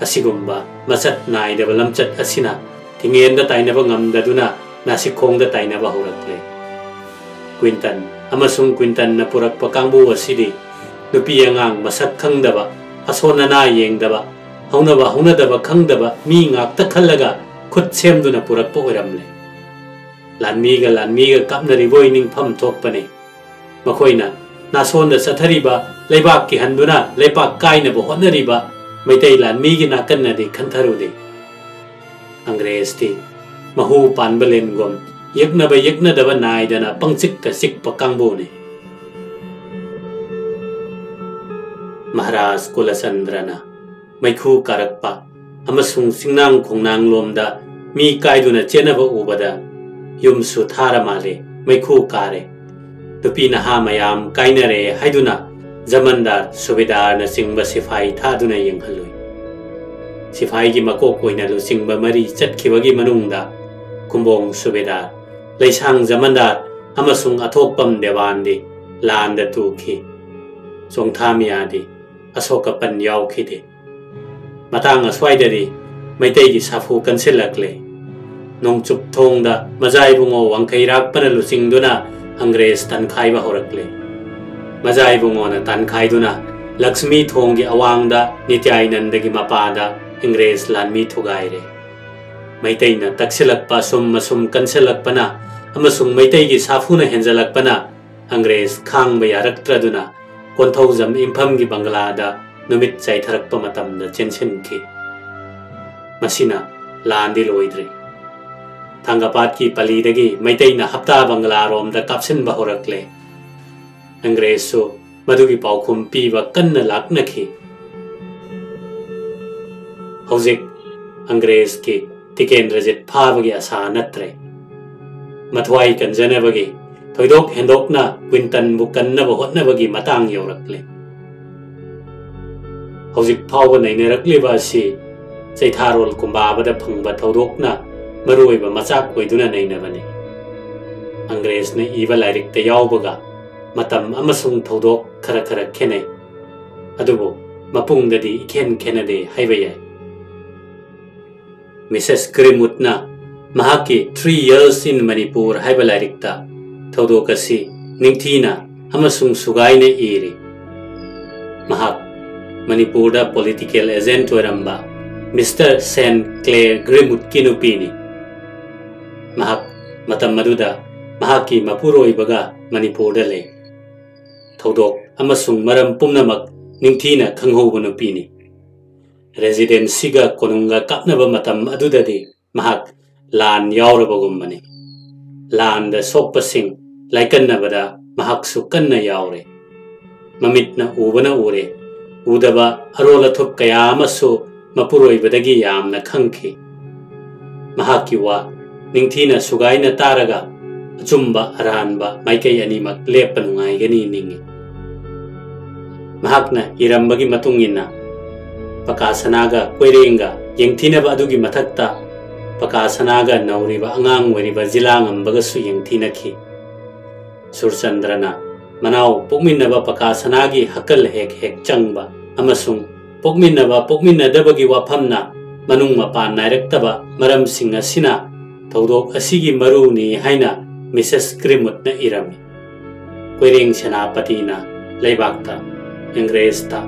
ꯑꯁꯤꯒꯨꯝꯕ ꯃꯆꯠ ꯅꯥꯏꯗꯕ ꯂꯝꯆꯠ ꯑꯁꯤꯅ ꯊꯤꯡꯉꯦꯟꯗ ꯇꯥꯏꯅꯕ ꯉꯝꯗꯗꯨꯅ ꯅꯥꯁꯤꯛꯈꯣꯡꯗ ꯇꯥꯏꯅꯕ ꯍꯧꯔꯛꯂꯦ꯫ ꯀ꯭ꯋꯤꯟꯇꯟ ꯑꯃꯁꯨꯡ ꯀ꯭ꯋꯤꯟꯇꯟꯅ ꯄꯨꯔꯛꯄ ꯀꯥꯡꯕꯨ ꯑꯁꯤꯗꯤ ꯅꯨꯄꯤ ꯑꯉꯥꯡ ꯃꯁꯛ ꯈꯪꯗꯕ, ꯑꯁꯣꯟ ꯑꯅꯥ ꯌꯦꯡꯗꯕ, ꯍꯧꯅꯕ ꯍꯧꯅꯗꯕ ꯈꯪꯗꯕ ꯃꯤ ꯉꯥꯛꯇ ꯈꯜꯂꯒ ꯈꯨꯠ ꯁꯦꯝꯗꯨꯅ ꯄꯨꯔꯛꯄ ꯑꯣꯏꯔꯝꯂꯦ꯫ ꯂꯥꯟꯃꯤꯒ ꯂꯥꯟꯃꯤꯒ ꯀꯥꯞꯅꯔꯤꯕꯣꯏ ꯅꯤꯡꯐꯝ ꯊꯣꯛꯄꯅꯤ꯫ ꯃꯈꯣꯏꯅ ꯅꯥꯁꯣꯟꯗ ꯆꯠꯊꯔꯤꯕ, ꯂꯩꯕꯥꯛ ꯀꯤꯍꯟꯗꯨꯅ ꯂꯩꯄꯥꯛ ꯀꯥꯏꯅꯕ ꯍꯣꯠꯅꯔꯤꯕ ꯃꯩꯇꯩ ꯂꯥꯟꯃꯤꯒꯤ ꯅꯥꯀꯟꯅꯗꯤ ꯈꯟꯊꯔꯨꯗꯦ꯫ ꯑꯪꯒ꯭ꯔꯦꯖꯇꯤ ꯃꯍꯨ ꯄꯥꯟꯕ ꯂꯦꯟꯒꯨꯝ ꯌꯦꯛꯅꯕ ꯌꯦꯛꯅꯗꯕ ꯅꯥꯏꯗꯅ ꯄꯪꯆꯤꯛꯇ ꯆꯤꯛꯄ ꯀꯥꯡꯕꯨꯅꯤ꯫ ꯃꯍꯥꯔꯥꯖ ꯀꯨꯂꯆꯟꯗ꯭ꯔꯅ ꯃꯩꯈꯨ ꯀꯥꯔꯛꯄ ꯑꯃꯁꯨꯡ ꯆꯤꯡꯅꯥꯡ ꯈꯣꯡꯅꯥꯡꯂꯣꯝꯗ ꯃꯤ ꯀꯥꯏꯗꯨꯅ ꯆꯦꯟꯅꯕ ꯎꯕꯗ ꯌꯨꯝꯁꯨ ꯊꯥꯔ ꯃꯥꯜꯂꯦ, ꯃꯩꯈꯨ ꯀꯥꯔꯦ, ꯅꯨꯄꯤ ꯅꯍꯥ ꯃꯌꯥꯝ ꯀꯥꯏꯅꯔꯦ ꯍꯥꯏꯗꯨꯅ ꯖꯃꯟꯗꯥꯔ, ꯁꯨꯕꯦꯗꯥꯔꯅꯆꯤꯡꯕ ꯁꯤꯐꯥꯏ ꯊꯥꯗꯨꯅ ꯌꯦꯡꯍꯜꯂꯨꯏ꯫ ꯁꯤꯐꯥꯏꯒꯤ ꯃꯀꯣꯛ ꯑꯣꯏꯅ ꯂꯨꯆꯤꯡꯕ ꯃꯔꯤ ꯆꯠꯈꯤꯕꯒꯤ ꯃꯅꯨꯡꯗ ꯈꯨꯝꯕꯣꯡ ꯁꯨꯕꯦꯗꯥꯔ, ꯂꯩꯁꯥꯡ ꯖꯃꯟꯗꯥꯔ ꯑꯃꯁꯨꯡ ꯑꯊꯣꯛꯄꯝ ꯗꯦꯋꯥꯟꯗꯤ ꯂꯥꯟꯗ ꯇꯨꯈꯤ꯫ ꯆꯣꯡꯊꯥꯃꯤꯌꯥꯗꯤ ꯑꯁꯣꯛ ꯑꯄꯟ ꯌꯥꯎꯈꯤꯗꯦ꯫ ꯃꯇꯥꯡ ꯑꯁ꯭ꯋꯥꯏꯗꯗꯤ ꯃꯩꯇꯩꯒꯤ ꯁꯥꯐꯨ ꯀꯟꯁꯤꯜꯂꯛꯂꯦ꯫ ꯅꯣꯡꯆꯨꯞ ꯊꯣꯡꯗ ꯃꯖꯥꯏꯕꯨꯡꯉꯣ ꯋꯥꯡꯈꯩꯔꯥꯛꯄꯅ ꯂꯨꯆꯤꯡꯗꯨꯅ ꯑꯪꯒ꯭ꯔꯦꯖ ꯇꯥꯟꯈꯥꯏꯕ ꯍꯧꯔꯛꯂꯦ꯫ ꯃꯖꯥꯏꯕꯨꯡꯉꯣꯅ ꯇꯥꯟꯈꯥꯏꯗꯨꯅ ꯂꯛꯁꯃꯤ ꯊꯣꯡꯒꯤ ꯑꯋꯥꯡꯗ ꯅꯤꯇ꯭ꯌꯥꯏꯅꯟꯗꯒꯤ ꯃꯄꯥꯗ ꯏꯪꯒ꯭ꯔꯦꯖ ꯂꯥꯟꯃꯤ ꯊꯨꯒꯥꯏꯔꯦ꯫ ꯃꯩꯇꯩꯅ ꯇꯛꯁꯤꯜꯂꯛꯄ ꯑꯁꯨꯝ ꯑꯁꯨꯝ ꯀꯟꯁꯤꯜꯂꯛꯄꯅ ꯑꯃꯁꯨꯡ ꯃꯩꯇꯩꯒꯤ ꯁꯥꯐꯨꯅ ꯍꯦꯟꯖꯜꯂꯛꯄꯅ ꯑꯪꯒ꯭ꯔꯦꯖ ꯈꯥꯡꯕ ꯌꯥꯔꯛꯇ꯭ꯔꯗꯨꯅ ꯀꯣꯟꯊꯧꯖꯝ ꯏꯝꯐꯝꯒꯤ ꯕꯪꯒꯂꯥꯗ ꯅꯨꯃꯤꯠ ꯆꯥꯏꯊꯔꯛꯄ ꯃꯇꯝꯗ ꯆꯦꯟꯁꯤꯟꯈꯤ꯫ ꯃꯁꯤꯅ ꯂꯥꯟꯗꯤ ꯂꯣꯏꯗ꯭ꯔꯤ꯫ ꯊꯥꯡꯒꯄꯥꯠꯀꯤ ꯄꯂꯤꯗꯒꯤ ꯃꯩꯇꯩꯅ ꯍꯞꯇꯥ ꯕꯪꯒꯂꯥꯔꯣꯝꯗ ꯀꯥꯞꯁꯤꯟꯕ ꯍꯧꯔꯛꯂꯦ꯫ ꯑꯪꯒ꯭ꯔꯦꯖꯁꯨ ꯃꯗꯨꯒꯤ ꯄꯥꯎꯈꯨꯝ ꯄꯤꯕ ꯀꯟꯅ ꯂꯥꯛꯅꯈꯤ꯫ ꯍꯧꯖꯤꯛ ꯑꯪꯒ꯭ꯔꯦꯖꯀꯤ ꯇꯤꯀꯦꯟꯗ꯭ꯔꯖꯤꯠ ꯐꯥꯕꯒꯤ ꯑꯁꯥ ꯅꯠꯇ꯭ꯔꯦ꯫ ꯃꯊ꯭ꯋꯥꯏ ꯀꯟꯖꯅꯕꯒꯤ, ꯊꯣꯏꯗꯣꯛ ꯍꯦꯟꯗꯣꯛꯅ ꯀ꯭ꯋꯤꯟꯇꯟꯕꯨ ꯀꯟꯅꯕ ꯍꯣꯠꯅꯕꯒꯤ ꯃꯇꯥꯡ ꯌꯧꯔꯛꯂꯦ꯫ ꯍꯧꯖꯤꯛ ꯐꯥꯎꯕ ꯅꯩꯅꯔꯛꯂꯤꯕ ꯑꯁꯤ ꯆꯩꯊꯥꯔꯣꯜ ꯀꯨꯝꯕꯥꯕꯗ ꯐꯪꯕ ꯊꯧꯗꯣꯛꯅ ꯃꯔꯨꯑꯣꯏꯕ ꯃꯆꯥꯛ ꯑꯣꯏꯗꯨꯅ ꯅꯩꯅꯕꯅꯤ꯫ ꯑꯪꯒ꯭ꯔꯦꯖꯅ ꯏꯕ ꯂꯥꯏꯔꯤꯛꯇ ꯌꯥꯎꯕꯒ ꯃꯇꯝ ꯑꯃꯁꯨꯡ ꯊꯧꯗꯣꯛ ꯈꯔ ꯈꯔ ꯈꯦꯠꯅꯩ, ꯑꯗꯨꯕꯨ ꯃꯄꯨꯡꯗꯗꯤ ꯏꯈꯦꯟ ꯈꯦꯟꯅꯗꯦ ꯍꯥꯏꯕ ꯌꯥꯏ꯫ ꯃꯤꯁꯦꯁ ꯒ꯭ꯔꯤꯝꯋꯨꯗꯅ ꯃꯍꯥꯛꯀꯤ Three Years in Manipur ꯍꯥꯏꯕ ꯂꯥꯏꯔꯤꯛꯇ ꯊꯧꯗꯣꯛ ꯑꯁꯤ ꯅꯤꯡꯊꯤꯅ ꯑꯃꯁꯨꯡ ꯁꯨꯒꯥꯏꯅ ꯏꯔꯤ꯫ ꯃꯍꯥꯛ ꯃꯅꯤꯄꯨꯔꯗ ꯄꯣꯂꯤꯇꯤꯀꯦꯜ ꯑꯦꯖꯦꯟꯠ ꯑꯣꯏꯔꯝꯕ ꯃꯤꯁꯇꯔ ꯁꯦꯟ ꯀ꯭ꯂꯦꯌꯔ ꯒ꯭ꯔꯤꯃꯨꯠꯀꯤ ꯅꯨꯄꯤꯅꯤ꯫ ꯃꯍꯥꯛ ꯃꯇꯝ ꯑꯗꯨꯗ ꯃꯍꯥꯛꯀꯤ ꯃꯄꯨꯔꯣꯏꯕꯒ ꯃꯅꯤꯄꯨꯔꯗ ꯂꯩ꯫ ꯊꯧꯗꯣꯛ ꯑꯃꯁꯨꯡ ꯃꯔꯝ ꯄꯨꯝꯅꯃꯛ ꯅꯤꯡꯊꯤꯅ ꯈꯪꯍꯧꯕ ꯅꯨꯄꯤꯅꯤ꯫ ꯔꯦꯖꯤꯗꯦꯟꯁꯤꯒ ꯀꯣꯅꯨꯡꯒ ꯀꯥꯞꯅꯕ ꯃꯇꯝ ꯑꯗꯨꯗꯗꯤ ꯃꯍꯥꯛ ꯂꯥꯟ ꯌꯥꯎꯔꯕꯒꯨꯝꯕꯅꯤ꯫ ꯂꯥꯟꯗ ꯁꯣꯛꯄꯁꯤꯡ ꯂꯥꯏꯀꯠꯅꯕꯗ ꯃꯍꯥꯛꯁꯨ ꯀꯟꯅ ꯌꯥꯎꯔꯦ꯫ ꯃꯃꯤꯠꯅ ꯎꯕꯅ ꯎꯔꯦ, ꯎꯗꯕ ꯑꯔꯣꯜ ꯑꯊꯨꯞ ꯀꯌꯥ ꯑꯃꯁꯨ ꯃꯄꯨꯔꯣꯏꯕꯗꯒꯤ ꯌꯥꯝꯅ ꯈꯪꯈꯤ꯫ ꯃꯍꯥꯛꯀꯤ ꯋꯥ ꯅꯤꯡꯊꯤꯅ ꯁꯨꯒꯥꯏꯅ ꯇꯥꯔꯒ ꯑꯆꯨꯝꯕ ꯑꯔꯥꯟꯕ ꯃꯥꯏꯀꯩ ꯑꯅꯤꯃꯛ ꯂꯦꯞꯄ ꯅꯨꯡꯉꯥꯏꯒꯅꯤ ꯅꯤꯡꯏ꯫ ꯃꯍꯥꯛꯅ ꯏꯔꯝꯕꯒꯤ ꯃꯇꯨꯡ ꯏꯟꯅ ꯄꯀꯥ ꯁꯅꯥꯒ ꯀꯣꯏꯔꯦꯡꯒ ꯌꯦꯡꯊꯤꯅꯕ ꯑꯗꯨꯒꯤ ꯃꯊꯛꯇ ꯄꯀꯥ ꯁꯅꯥꯒ ꯅꯧꯔꯤꯕ ꯑꯉꯥꯡ ꯑꯣꯏꯔꯤꯕ ꯖꯤꯂꯥꯉꯝꯕꯒꯁꯨ ꯌꯦꯡꯊꯤꯅꯈꯤ꯫ ꯁꯨꯔꯆꯟꯗ꯭ꯔꯅ ꯃꯅꯥꯎ ꯄꯣꯛꯃꯤꯟꯅꯕ ꯄꯀꯥ ꯁꯅꯥꯒꯤ ꯍꯛꯀꯜ ꯍꯦꯛ ꯍꯦꯛ ꯆꯪꯕ ꯑꯃꯁꯨꯡ ꯄꯣꯛꯃꯤꯟꯅꯕ ꯄꯣꯛꯃꯤꯟꯅꯗꯕꯒꯤ ꯋꯥꯐꯝꯅ ꯃꯅꯨꯡ ꯃꯄꯥꯟ ꯅꯥꯏꯔꯛꯇꯕ ꯃꯔꯝꯁꯤꯡ ꯑꯁꯤꯅ ꯊꯧꯗꯣꯛ ꯑꯁꯤꯒꯤ ꯃꯔꯨꯅꯤ ꯍꯥꯏꯅ ꯃꯤꯁꯦꯁ ꯒ꯭ꯔꯤꯃꯨꯠꯅ ꯏꯔꯝꯃꯤ꯫ ꯀꯣꯏꯔꯦꯡ ꯁꯦꯅꯥꯄꯇꯤꯅ ꯂꯩꯕꯥꯛꯇ, ꯏꯪꯒ꯭ꯔꯦꯖꯇ,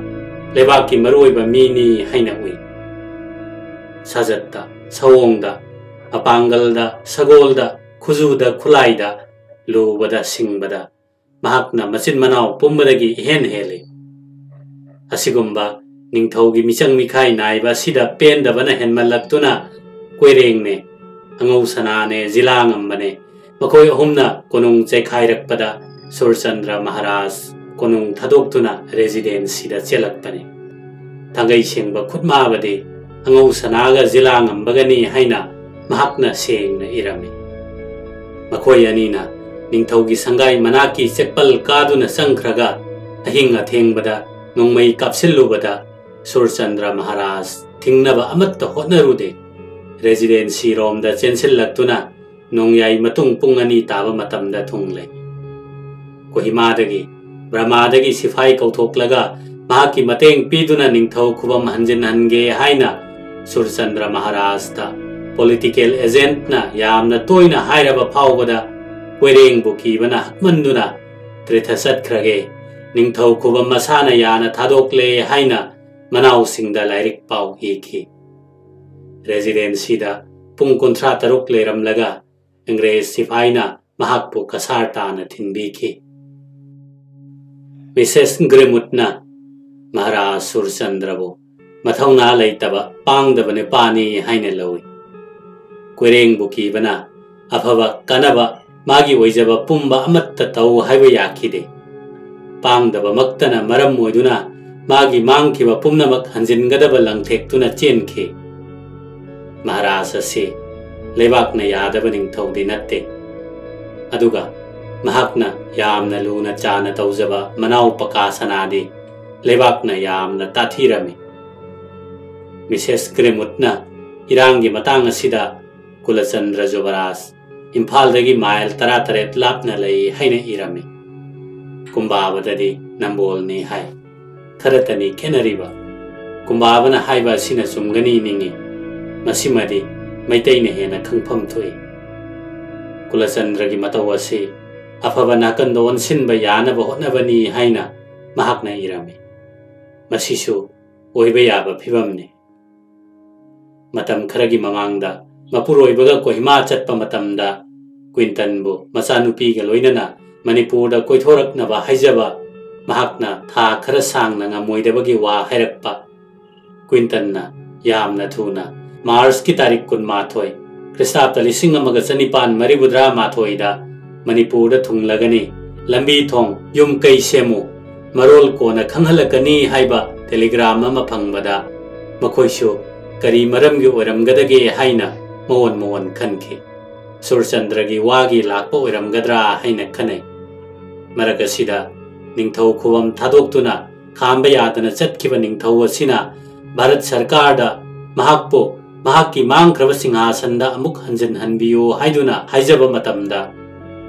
ꯂꯩꯕꯥꯛꯀꯤ ꯃꯔꯨꯑꯣꯏꯕ ꯃꯤꯅꯤ ꯍꯥꯏꯅ ꯎꯏ꯫ ꯁꯥꯖꯠꯇ, ꯁꯑꯣꯡꯗ, ꯃꯄꯥꯡꯒꯜꯗ, ꯁꯒꯣꯜꯗ, ꯈꯨꯖꯨꯗ, ꯈꯨꯠꯂꯥꯏꯗ, ꯂꯨꯕꯗ, ꯁꯤꯡꯕꯗ ꯃꯍꯥꯛꯅ ꯃꯆꯤꯟ ꯃꯅꯥꯎ ꯄꯨꯝꯕꯗꯒꯤ ꯏꯍꯦꯟ ꯍꯦꯜꯂꯤ꯫ ꯑꯁꯤꯒꯨꯝꯕ ꯅꯤꯡꯊꯧꯒꯤ ꯃꯤꯆꯪ ꯃꯤꯈꯥꯏ ꯅꯥꯏꯕ ꯑꯁꯤꯗ ꯄꯦꯟꯗꯕꯅ ꯍꯦꯟꯃꯜꯂꯛꯇꯨꯅ ꯀꯣꯏꯔꯦꯡꯅꯦ, ꯑꯉꯧ ꯁꯅꯥꯅꯦ, ꯖꯤꯂꯥꯉꯝꯕꯅꯦ, ꯃꯈꯣꯏ ꯑꯍꯨꯝꯅ ꯀꯣꯅꯨꯡ ꯆꯩꯈꯥꯏꯔꯛꯄꯗ ꯁꯨꯔꯆꯟꯗ꯭ꯔ ꯃꯍꯥꯔꯥꯖ ꯀꯣꯅꯨꯡ ꯊꯥꯗꯣꯛꯇꯨꯅ ꯔꯦꯖꯤꯗꯦꯟꯁꯤꯗ ꯆꯦꯜꯂꯛꯄꯅꯤ꯫ ꯊꯥꯡꯒꯩ ꯁꯦꯡꯕ ꯈꯨꯠꯃꯥꯕꯗꯤ ꯑꯉꯧ ꯁꯅꯥꯒ ꯖꯤꯂꯥꯉꯝꯕꯒꯅꯤ ꯍꯥꯏꯅ ꯃꯍꯥꯛꯅ ꯁꯦꯡꯅ ꯏꯔꯝꯃꯤ꯫ ꯃꯈꯣꯏ ꯑꯅꯤꯅ ꯅꯤꯡꯊꯧꯒꯤ ꯁꯪꯒꯥꯏ ꯃꯅꯥꯛꯀꯤ ꯆꯦꯛꯄꯜ ꯀꯥꯗꯨꯅ ꯆꯪꯈ꯭ꯔꯒ ꯑꯍꯤꯡ ꯑꯊꯦꯡꯕꯗ ꯅꯣꯡꯃꯩ ꯀꯥꯞꯁꯤꯜꯂꯨꯕꯗ ꯁꯨꯔꯆꯟꯗ꯭ꯔ ꯃꯍꯥꯔꯥꯖ ꯊꯤꯡꯅꯕ ꯑꯃꯠꯇ ꯍꯣꯠꯅꯔꯨꯗꯦ꯫ ꯔꯦꯖꯤꯗꯦꯟꯁꯤꯔꯣꯝꯗ ꯆꯦꯟꯁꯤꯜꯂꯛꯇꯨꯅ ꯅꯣꯡꯌꯥꯏ ꯃꯇꯨꯡ ꯄꯨꯡ ꯑꯅꯤ ꯇꯥꯕ ꯃꯇꯝꯗ ꯊꯨꯡꯂꯦ꯫ ꯀꯣꯍꯤꯃꯥꯗꯒꯤ ꯕ꯭ꯔꯃꯥꯗꯒꯤ ꯁꯤꯐꯥꯏ ꯀꯧꯊꯣꯛꯂꯒ ꯃꯍꯥꯛꯀꯤ ꯃꯇꯦꯡ ꯄꯤꯗꯨꯅ ꯅꯤꯡꯊꯧ ꯈꯨꯕꯝ ꯍꯟꯖꯤꯟꯍꯟꯒꯦ ꯍꯥꯏꯅ ꯁꯨꯔꯆꯟꯗ꯭ꯔ ꯃꯍꯥꯔꯥꯖꯇ ꯄꯣꯂꯤꯇꯤꯀꯦꯜ ꯑꯦꯖꯦꯟꯠꯅ ꯌꯥꯝꯅ ꯇꯣꯏꯅ ꯍꯥꯏꯔꯕ ꯐꯥꯎꯕꯗ ꯀꯣꯏꯔꯦꯡꯕꯨ ꯀꯤꯕꯅ ꯍꯛꯃꯟꯗꯨꯅ ꯇ꯭ꯔꯤꯊ ꯆꯠꯈ꯭ꯔꯒꯦ, ꯅꯤꯡꯊꯧ ꯈꯨꯕꯝ ꯃꯁꯥꯅ ꯌꯥꯅ ꯊꯥꯗꯣꯛꯂꯦ ꯍꯥꯏꯅ ꯃꯅꯥꯎꯁꯤꯡꯗ ꯂꯥꯏꯔꯤꯛ ꯄꯥꯎ ꯏꯈꯤ꯫ ꯔꯦꯖꯤꯗꯦꯟꯁꯤꯗ ꯄꯨꯡ ꯀꯨꯟꯊ꯭ꯔꯥ ꯇꯔꯨꯛ ꯂꯩꯔꯝꯂꯒ ꯑꯪꯒ꯭ꯔꯦꯖ ꯁꯤꯐꯥꯏꯅ ꯃꯍꯥꯛꯄꯨ ꯀꯁꯥꯔ ꯇꯥꯅ ꯊꯤꯟꯕꯤꯈꯤ꯫ ꯃꯤꯁꯦꯁ ꯒ꯭ꯔꯤꯃꯨꯠꯅ ꯃꯍꯥꯔꯥꯖ ꯁꯨꯔꯆꯟꯗ꯭ꯔꯕꯨ ꯃꯊꯧꯅꯥ ꯂꯩꯇꯕ, ꯄꯥꯡꯗꯕ ꯅꯨꯄꯥꯅꯤ ꯍꯥꯏꯅ ꯂꯧꯏ꯫ ꯀꯣꯏꯔꯦꯡꯕꯨ ꯀꯤꯕꯅ ꯑꯐꯕ ꯀꯥꯟꯅꯕ ꯃꯥꯒꯤ ꯑꯣꯏꯖꯕ ꯄꯨꯝꯕ ꯑꯃꯠꯇ ꯇꯧ ꯍꯥꯏꯕ ꯌꯥꯈꯤꯗꯦ꯫ ꯄꯥꯡꯗꯕꯃꯛꯇꯅ ꯃꯔꯝ ꯑꯣꯏꯗꯨꯅ ꯃꯥꯒꯤ ꯃꯥꯡꯈꯤꯕ ꯄꯨꯝꯅꯃꯛ ꯍꯟꯖꯤꯟꯒꯗꯕ ꯂꯪꯊꯦꯛꯇꯨꯅ ꯆꯦꯟꯈꯤ꯫ ꯃꯍꯥꯔꯥꯖ ꯑꯁꯤ ꯂꯩꯕꯥꯛꯅ ꯌꯥꯗꯕ ꯅꯤꯡꯊꯧꯗꯤ ꯅꯠꯇꯦ꯫ ꯑꯗꯨꯒ ꯃꯍꯥꯛꯅ ꯌꯥꯝꯅ ꯂꯨꯅ ꯆꯥꯅ ꯇꯧꯖꯕ ꯃꯅꯥꯎ ꯄꯀꯥ ꯁꯅꯥꯗꯤ ꯂꯩꯕꯥꯛꯅ ꯌꯥꯝꯅ ꯇꯥꯊꯤꯔꯝꯃꯤ꯫ ꯃꯤꯁꯦꯁ ꯒ꯭ꯔꯤꯃꯨꯠꯅ ꯏꯔꯥꯡꯒꯤ ꯃꯇꯥꯡ ꯑꯁꯤꯗ ꯀꯨꯂꯆꯟꯗ꯭ꯔ ꯖꯨꯕꯔꯥꯖ ꯏꯝꯐꯥꯜꯗꯒꯤ ꯃꯥꯏꯜ ꯇꯔꯥꯇꯔꯦꯠ ꯂꯥꯞꯅ ꯂꯩ ꯍꯥꯏꯅ ꯏꯔꯝꯃꯤ꯫ ꯀꯨꯝꯕꯥꯕꯗꯗꯤ ꯅꯝꯕꯣꯜꯅꯤ ꯍꯥꯏ꯫ ꯈꯔꯇꯅꯤ ꯈꯦꯠꯅꯔꯤꯕ꯫ ꯀꯨꯝꯕꯥꯕꯅ ꯍꯥꯏꯕ ꯑꯁꯤꯅ ꯆꯨꯝꯒꯅꯤ ꯅꯤꯡꯏ꯫ ꯃꯁꯤꯃꯗꯤ ꯃꯩꯇꯩꯅ ꯍꯦꯟꯅ ꯈꯪꯐꯝ ꯊꯣꯛꯏ꯫ ꯀꯨꯂꯆꯟꯗ꯭ꯔꯒꯤ ꯃꯇꯧ ꯑꯁꯤ ꯑꯐꯕ ꯅꯥꯀꯟꯗ ꯑꯣꯟꯁꯤꯟꯕ ꯌꯥꯅꯕ ꯍꯣꯠꯅꯕꯅꯤ ꯍꯥꯏꯅ ꯃꯍꯥꯛꯅ ꯏꯔꯝꯃꯤ꯫ ꯃꯁꯤꯁꯨ ꯑꯣꯏꯕ ꯌꯥꯕ ꯐꯤꯕꯝꯅꯤ꯫ ꯃꯇꯝ ꯈꯔꯒꯤ ꯃꯃꯥꯡꯗ ꯃꯄꯨꯔꯣꯏꯕꯒ ꯀꯣꯍꯤꯃꯥ ꯆꯠꯄ ꯃꯇꯝꯗ ꯀ꯭ꯋꯤꯟꯇꯟꯕꯨ ꯃꯆꯥꯅꯨꯄꯤꯒ ꯂꯣꯏꯅꯅ ꯃꯅꯤꯄꯨꯔꯗ ꯀꯣꯏꯊꯣꯔꯛꯅꯕ ꯍꯥꯏꯖꯕ ꯃꯍꯥꯛꯅ ꯊꯥ ꯈꯔ ꯁꯥꯡꯅ ꯉꯝꯃꯣꯏꯗꯕꯒꯤ ꯋꯥ ꯍꯥꯏꯔꯛꯄ꯫ ꯀ꯭ꯋꯤꯟꯇꯟꯅ ꯌꯥꯝꯅ ꯊꯨꯅ ꯃꯥꯔꯆꯀꯤ ꯇꯥꯔꯤꯛ ꯀꯨꯟꯃꯥꯊꯣꯏ, ꯈ꯭ꯔꯤꯁꯇꯥꯕꯇ ꯂꯤꯁꯤꯡ ꯑꯃꯒ ꯆꯅꯤꯄꯥꯟ ꯃꯔꯤꯐꯨꯇꯔꯥ ꯃꯥꯊꯣꯏꯗ ꯃꯅꯤꯄꯨꯔꯗ ꯊꯨꯡꯂꯒꯅꯤ, ꯂꯝꯕꯤ ꯊꯣꯡ, ꯌꯨꯝ ꯀꯩ ꯁꯦꯝꯃꯨ, ꯃꯔꯣꯜ ꯀꯣꯟꯅ ꯈꯪꯍꯜꯂꯛꯀꯅꯤ ꯍꯥꯏꯕ ꯇꯦꯂꯤꯒ꯭ꯔꯥꯝ ꯑꯃ ꯐꯪꯕꯗ ꯃꯈꯣꯏꯁꯨ ꯀꯔꯤ ꯃꯔꯝꯒꯤ ꯑꯣꯏꯔꯝꯒꯗꯒꯦ ꯍꯥꯏꯅ ꯃꯑꯣꯟ ꯃꯑꯣꯟ ꯈꯟꯈꯤ꯫ ꯁꯨꯔꯆꯟꯗ꯭ꯔꯒꯤ ꯋꯥꯒꯤ ꯂꯥꯛꯄ ꯑꯣꯏꯔꯝꯒꯗ꯭ꯔꯥ ꯍꯥꯏꯅ ꯈꯟꯅꯩ꯫ ꯃꯔꯛ ꯑꯁꯤꯗ ꯅꯤꯡꯊꯧ ꯈꯨꯕꯝ ꯊꯥꯗꯣꯛꯇꯨꯅ ꯈꯥꯝꯕ ꯌꯥꯗꯅ ꯆꯠꯈꯤꯕ ꯅꯤꯡꯊꯧ ꯑꯁꯤꯅ ꯚꯥꯔꯠ ꯁꯔꯀꯥꯔꯗ ꯃꯍꯥꯛꯄꯨ ꯃꯍꯥꯛꯀꯤ ꯃꯥꯡꯈ꯭ꯔꯕ ꯁꯤꯡꯍꯥꯁꯟꯗ ꯑꯃꯨꯛ ꯍꯟꯖꯤꯟꯍꯟꯕꯤꯌꯨ ꯍꯥꯏꯗꯨꯅ ꯍꯥꯏꯖꯕ ꯃꯇꯝꯗ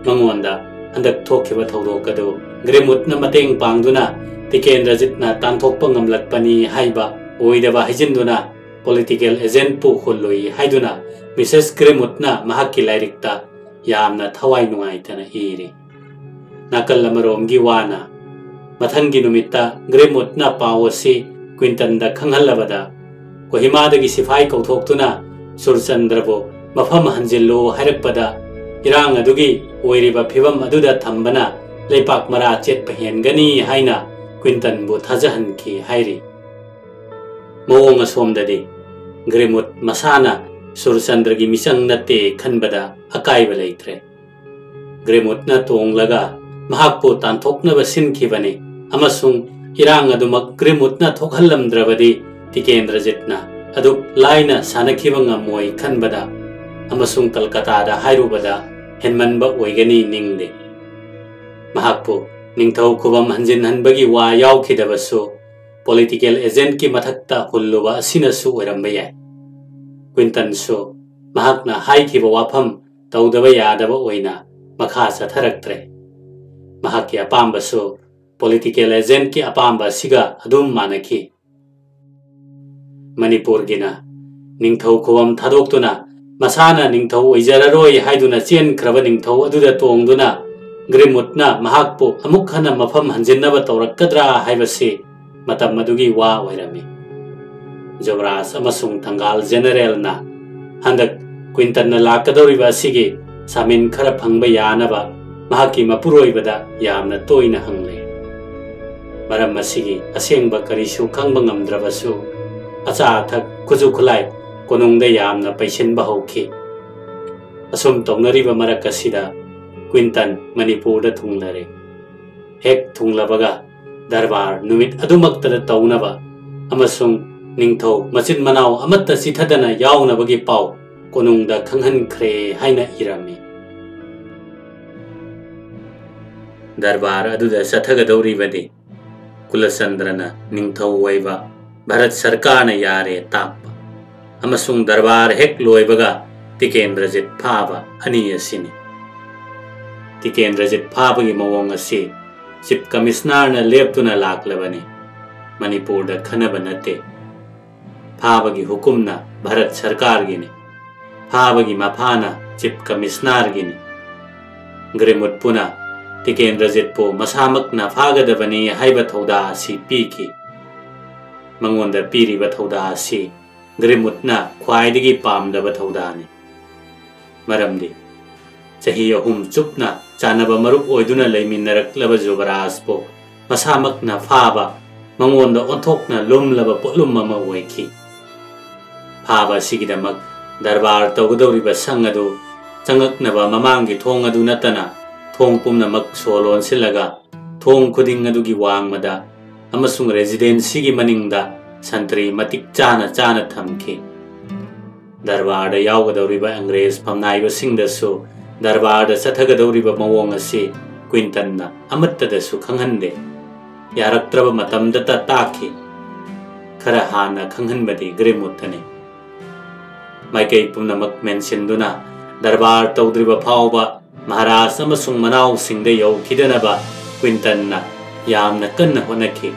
ꯃꯉꯣꯟꯗ ꯍꯟꯗꯛ ꯊꯣꯛꯈꯤꯕ ꯊꯧꯗꯣꯛ ꯑꯗꯨ ꯒ꯭ꯔꯤꯃꯨꯠꯅ ꯃꯇꯦꯡ ꯄꯥꯡꯗꯨꯅ ꯇꯤꯀꯦꯟꯗ꯭ꯔꯖꯤꯠꯅ ꯇꯥꯟꯊꯣꯛꯄ ꯉꯝꯂꯛꯄꯅꯤ ꯍꯥꯏꯕ ꯑꯣꯏꯗꯕ ꯍꯥꯏꯖꯤꯟꯗꯨꯅ ꯄꯣꯂꯤꯇꯤꯀꯦꯜ ꯑꯦꯖꯦꯟꯠꯄꯨ ꯍꯨꯜꯂꯨꯏ ꯍꯥꯏꯗꯨꯅ ꯃꯤꯁꯦꯁ ꯒ꯭ꯔꯤꯃꯨꯠꯅ ꯃꯍꯥꯛꯀꯤ ꯂꯥꯏꯔꯤꯛꯇ ꯌꯥꯝꯅ ꯊꯋꯥꯏ ꯅꯨꯡꯉꯥꯏꯇꯅ ꯏꯔꯤ꯫ ꯅꯥꯀꯜ ꯑꯃꯔꯣꯝꯒꯤ ꯋꯥꯅ ꯃꯊꯪꯒꯤ ꯅꯨꯃꯤꯠꯇ ꯒ꯭ꯔꯤꯝꯎꯗꯅ ꯄꯥꯎ ꯑꯁꯤ ꯀ꯭ꯋꯤꯟꯇꯟꯗ ꯈꯪꯍꯜꯂꯕꯗ, ꯀꯣꯍꯤꯃꯥꯗꯒꯤ ꯁꯤꯐꯥꯏ ꯀꯧꯊꯣꯛꯇꯨꯅ ꯁꯨꯔꯆꯟꯗ꯭ꯔꯕꯨ ꯃꯐꯝ ꯍꯟꯖꯤꯜꯂꯨ ꯍꯥꯏꯔꯛꯄꯗ, ꯏꯔꯥꯡ ꯑꯗꯨꯒꯤ ꯑꯣꯏꯔꯤꯕ ꯐꯤꯕꯝ ꯑꯗꯨꯗ ꯊꯝꯕꯅ ꯂꯩꯄꯥꯛ ꯃꯔꯥ ꯆꯦꯠꯄ ꯍꯦꯟꯒꯅꯤ ꯍꯥꯏꯅ ꯀ꯭ꯋꯤꯟꯇꯟꯕꯨ ꯊꯥꯖꯍꯟꯈꯤ ꯍꯥꯏꯔꯤ꯫ ꯃꯑꯣꯡ ꯑꯁꯣꯝꯗꯗꯤ ꯒ꯭ꯔꯤꯝꯎꯗ ꯃꯁꯥꯅ ꯁꯨꯔꯆꯟꯗ꯭ꯔꯒꯤ ꯃꯤꯆꯪ ꯅꯠꯇꯦ ꯈꯟꯕꯗ ꯑꯀꯥꯏꯕ ꯂꯩꯇ꯭ꯔꯦ꯫ ꯒ꯭ꯔꯤꯝꯎꯗꯅ ꯇꯣꯡꯂꯒ ꯃꯍꯥꯛꯄꯨ ꯇꯥꯟꯊꯣꯛꯅꯕ ꯁꯤꯟꯈꯤꯕꯅꯤ, ꯑꯃꯁꯨꯡ ꯏꯔꯥꯡ ꯑꯗꯨꯃꯛ ꯒ꯭ꯔꯤꯝꯎꯗꯅ ꯊꯣꯛꯍꯜꯂꯝꯗ꯭ꯔꯕꯗꯤ ꯇꯤꯀꯦꯟꯗ꯭ꯔꯖꯤꯠꯅ ꯑꯗꯨꯛ ꯂꯥꯏꯅ ꯁꯥꯟꯅꯈꯤꯕ ꯉꯝꯃꯣꯏ ꯈꯟꯕꯗ ꯑꯃꯁꯨꯡ ꯀꯜꯀꯇꯥꯗ ꯍꯥꯏꯔꯨꯕꯗ ꯍꯦꯟꯃꯟꯕ ꯑꯣꯏꯒꯅꯤ ꯅꯤꯡꯂꯦ꯫ ꯃꯍꯥꯛꯄꯨ ꯅꯤꯡꯊꯧ ꯈꯨꯕꯝ ꯍꯟꯖꯤꯟꯍꯟꯕꯒꯤ ꯋꯥ ꯌꯥꯎꯈꯤꯗꯕꯁꯨ ꯄꯣꯂꯤꯇꯤꯀꯦꯜ ꯑꯦꯖꯦꯟꯠꯀꯤ ꯃꯊꯛꯇ ꯍꯨꯜꯂꯨꯕ ꯑꯁꯤꯅꯁꯨ ꯑꯣꯏꯔꯝꯕ ꯌꯥꯏ꯫ ꯀ꯭ꯋꯤꯟꯇꯟꯁꯨ ꯃꯍꯥꯛꯅ ꯍꯥꯏꯈꯤꯕ ꯋꯥꯐꯝ ꯇꯧꯗꯕ ꯌꯥꯗꯕ ꯑꯣꯏꯅ ꯃꯈꯥ ꯆꯠꯊꯔꯛꯇ꯭ꯔꯦ꯫ ꯃꯍꯥꯛꯀꯤ ꯑꯄꯥꯝꯕꯁꯨ ꯄꯣꯂꯤꯇꯤꯀꯦꯜ ꯑꯦꯖꯦꯟꯠꯀꯤ ꯑꯄꯥꯝꯕ ꯑꯁꯤꯒ ꯑꯗꯨꯝ ꯃꯥꯟꯅꯈꯤ꯫ ꯃꯅꯤꯄꯨꯔꯒꯤꯅ ꯅꯤꯡꯊꯧ ꯈꯨꯕꯝ ꯊꯥꯗꯣꯛꯇꯨꯅ ꯃꯁꯥꯅ ꯅꯤꯡꯊꯧ ꯑꯣꯏꯖꯔꯔꯣꯏ ꯍꯥꯏꯗꯨꯅ ꯆꯦꯟꯈ꯭ꯔꯕ ꯅꯤꯡꯊꯧ ꯑꯗꯨꯗ ꯇꯣꯡꯗꯨꯅ ꯒ꯭ꯔꯤꯝꯎꯗꯅ ꯃꯍꯥꯛꯄꯨ ꯑꯃꯨꯛ ꯍꯟꯅ ꯃꯐꯝ ꯍꯟꯖꯤꯟꯅꯕ ꯇꯧꯔꯛꯀꯗ꯭ꯔꯥ ꯍꯥꯏꯕꯁꯤ ꯃꯇꯝ ꯑꯗꯨꯒꯤ ꯋꯥ ꯑꯣꯏꯔꯝꯃꯤ꯫ ꯖꯨꯕꯔꯥꯖ ꯑꯃꯁꯨꯡ ꯊꯪꯒꯥꯜ ꯖꯦꯅꯔꯦꯜꯅ ꯍꯟꯗꯛ ꯀ꯭ꯋꯤꯟꯇꯟꯅ ꯂꯥꯛꯀꯗꯧꯔꯤꯕ ꯑꯁꯤꯒꯤ ꯁꯥꯃꯤꯟ ꯈꯔ ꯐꯪꯕ ꯌꯥꯅꯕ ꯃꯍꯥꯛꯀꯤ ꯃꯄꯨꯔꯣꯏꯕꯗ ꯌꯥꯝꯅ ꯇꯣꯏꯅ ꯍꯪꯂꯦ꯫ ꯃꯔꯝ ꯑꯁꯤꯒꯤ ꯑꯁꯦꯡꯕ ꯀꯔꯤꯁꯨ ꯈꯪꯕ ꯉꯝꯗ꯭ꯔꯕꯁꯨ, ꯑꯆꯥ ꯑꯊꯛ, ꯈꯨꯠꯁꯨ ꯈꯨꯠꯂꯥꯏ ꯀꯣꯅꯨꯡꯗ ꯌꯥꯝꯅ ꯄꯩꯁꯤꯟꯕ ꯍꯧꯈꯤ꯫ ꯑꯁꯨꯝ ꯇꯧꯅꯔꯤꯕ ꯃꯔꯛ ꯑꯁꯤꯗ ꯀ꯭ꯋꯤꯟꯇꯟ ꯃꯅꯤꯄꯨꯔꯗ ꯊꯨꯡꯂꯔꯦ꯫ ꯍꯦꯛ ꯊꯨꯡꯂꯕꯒ ꯗꯔꯕꯥꯔ ꯅꯨꯃꯤꯠ ꯑꯗꯨꯃꯛꯇꯗ ꯇꯧꯅꯕ ꯑꯃꯁꯨꯡ ꯅꯤꯡꯊꯧ ꯃꯆꯤꯟ ꯃꯅꯥꯎ ꯑꯃꯠꯇ ꯆꯤꯊꯗꯅ ꯌꯥꯎꯅꯕꯒꯤ ꯄꯥꯎ ꯀꯣꯅꯨꯡꯗ ꯈꯪꯍꯟꯈ꯭ꯔꯦ ꯍꯥꯏꯅ ꯏꯔꯝꯃꯤ꯫ ꯗꯔꯕꯥꯔ ꯑꯗꯨꯗ ꯆꯠꯊꯒꯗꯧꯔꯤꯕꯗꯤ ꯀꯨꯂꯆꯟꯗ꯭ꯔꯅ ꯅꯤꯡꯊꯧ ꯑꯣꯏꯕ ꯚꯥꯔꯠ ꯁꯔꯀꯥꯔꯅ ꯌꯥꯔꯦ ꯇꯥꯛꯄ ꯑꯃꯁꯨꯡ ꯗꯔꯕꯥꯔ ꯍꯦꯛ ꯂꯣꯏꯕꯒ ꯇꯤꯀꯦꯟꯗ꯭ꯔꯖꯤꯠ ꯐꯥꯕ ꯑꯅꯤ ꯑꯁꯤꯅꯤ꯫ ꯇꯤꯀꯦꯟꯗ꯭ꯔꯖꯤꯠ ꯐꯥꯕꯒꯤ ꯃꯑꯣꯡ ꯑꯁꯤ ꯆꯤꯐ ꯀꯃꯤꯁꯅꯔꯅ ꯂꯦꯞꯇꯨꯅ ꯂꯥꯛꯂꯕꯅꯤ꯫ ꯃꯅꯤꯄꯨꯔꯗ ꯈꯟꯅꯕ ꯅꯠꯇꯦ꯫ ꯐꯥꯕꯒꯤ ꯍꯨꯀꯨꯝꯅ ꯚꯥꯔꯠ ꯁꯔꯀꯥꯔꯒꯤꯅꯤ꯫ ꯐꯥꯕꯒꯤ ꯃꯐꯥꯅ ꯆꯤꯐ ꯀꯃꯤꯁꯅꯔꯒꯤꯅꯤ꯫ ꯒ꯭ꯔꯤꯝꯎꯗꯄꯨꯅ ꯇꯤꯀꯦꯟꯗ꯭ꯔꯖꯤꯠꯄꯨ ꯃꯁꯥꯃꯛꯅ ꯐꯥꯒꯗꯕꯅꯤ ꯍꯥꯏꯕ ꯊꯧꯗꯥ ꯑꯁꯤ ꯄꯤꯈꯤ꯫ ꯃꯉꯣꯟꯗ ꯄꯤꯔꯤꯕ ꯊꯧꯗꯥ ꯑꯁꯤ ꯒ꯭ꯔꯤꯃꯨꯠꯅ ꯈ꯭ꯋꯥꯏꯗꯒꯤ ꯄꯥꯝꯗꯕ ꯊꯧꯗꯥꯅꯤ꯫ ꯃꯔꯝꯗꯤ ꯆꯍꯤ ꯑꯍꯨꯝ ꯆꯨꯞꯅ ꯆꯥꯟꯅꯕ ꯃꯔꯨꯞ ꯑꯣꯏꯗꯨꯅ ꯂꯩꯃꯤꯟꯅꯔꯛꯂꯕ ꯖꯨꯕꯔꯥꯖꯄꯨ ꯃꯁꯥꯃꯛꯅ ꯐꯥꯕ ꯃꯉꯣꯟꯗ ꯑꯣꯟꯊꯣꯛꯅ ꯂꯨꯝꯂꯕ ꯄꯣꯠꯂꯨꯝ ꯑꯃ ꯑꯣꯏꯈꯤ꯫ ꯐꯥꯕ ꯑꯁꯤꯒꯤꯗꯃꯛ ꯗꯔꯕꯥꯔ ꯇꯧꯒꯗꯧꯔꯤꯕ ꯁꯪ ꯑꯗꯨ ꯆꯪꯉꯛꯅꯕ ꯃꯃꯥꯡꯒꯤ ꯊꯣꯡ ꯑꯗꯨ ꯅꯠꯇꯅ ꯊꯣꯡ ꯄꯨꯝꯅꯃꯛ ꯁꯣ ꯂꯣꯟꯁꯤꯜꯂꯒ ꯊꯣꯡ ꯈꯨꯗꯤꯡ ꯑꯗꯨꯒꯤ ꯋꯥꯡꯃꯗ ꯑꯃꯁꯨꯡ ꯔꯦꯖꯤꯗꯦꯟꯁꯤꯒꯤ ꯃꯅꯤꯡꯗ ꯁꯟꯇ꯭ꯔꯤ ꯃꯇꯤꯛ ꯆꯥꯅ ꯆꯥꯅ ꯊꯝꯈꯤ꯫ ꯗꯔꯕꯥꯔꯗ ꯌꯥꯎꯒꯗꯧꯔꯤꯕ ꯑꯪꯒ꯭ꯔꯦꯖ ꯐꯝꯅꯥꯏꯕꯁꯤꯡꯗꯁꯨ ꯗꯔꯕꯥꯔꯗ ꯆꯠꯊꯒꯗꯧꯔꯤꯕ ꯃꯑꯣꯡ ꯑꯁꯤ ꯀ꯭ꯋꯤꯟꯇꯟꯅ ꯑꯃꯠꯇꯗꯁꯨ ꯈꯪꯍꯟꯗꯦ꯫ ꯌꯥꯔꯛꯇ꯭ꯔꯕ ꯃꯇꯝꯗꯇ ꯇꯥꯛꯈꯤ꯫ ꯈꯔ ꯍꯥꯟꯅ ꯈꯪꯍꯟꯕꯗꯤ ꯒ꯭ꯔꯤꯃꯨꯠꯇꯅꯤ꯫ ꯃꯥꯏꯀꯩ ꯄꯨꯝꯅꯃꯛ ꯃꯦꯟꯁꯤꯟꯗꯨꯅ ꯗꯔꯕꯥꯔ ꯇꯧꯗ꯭ꯔꯤꯕ ꯐꯥꯎꯕ ꯃꯍꯥꯔꯥꯖ ꯑꯃꯁꯨꯡ ꯃꯅꯥꯎꯁꯤꯡꯗ ꯌꯧꯈꯤꯗꯅꯕ ꯀ꯭ꯋꯤꯟꯇꯟꯅ ꯌꯥꯝꯅ ꯀꯟꯅ ꯍꯣꯠꯅꯈꯤ꯫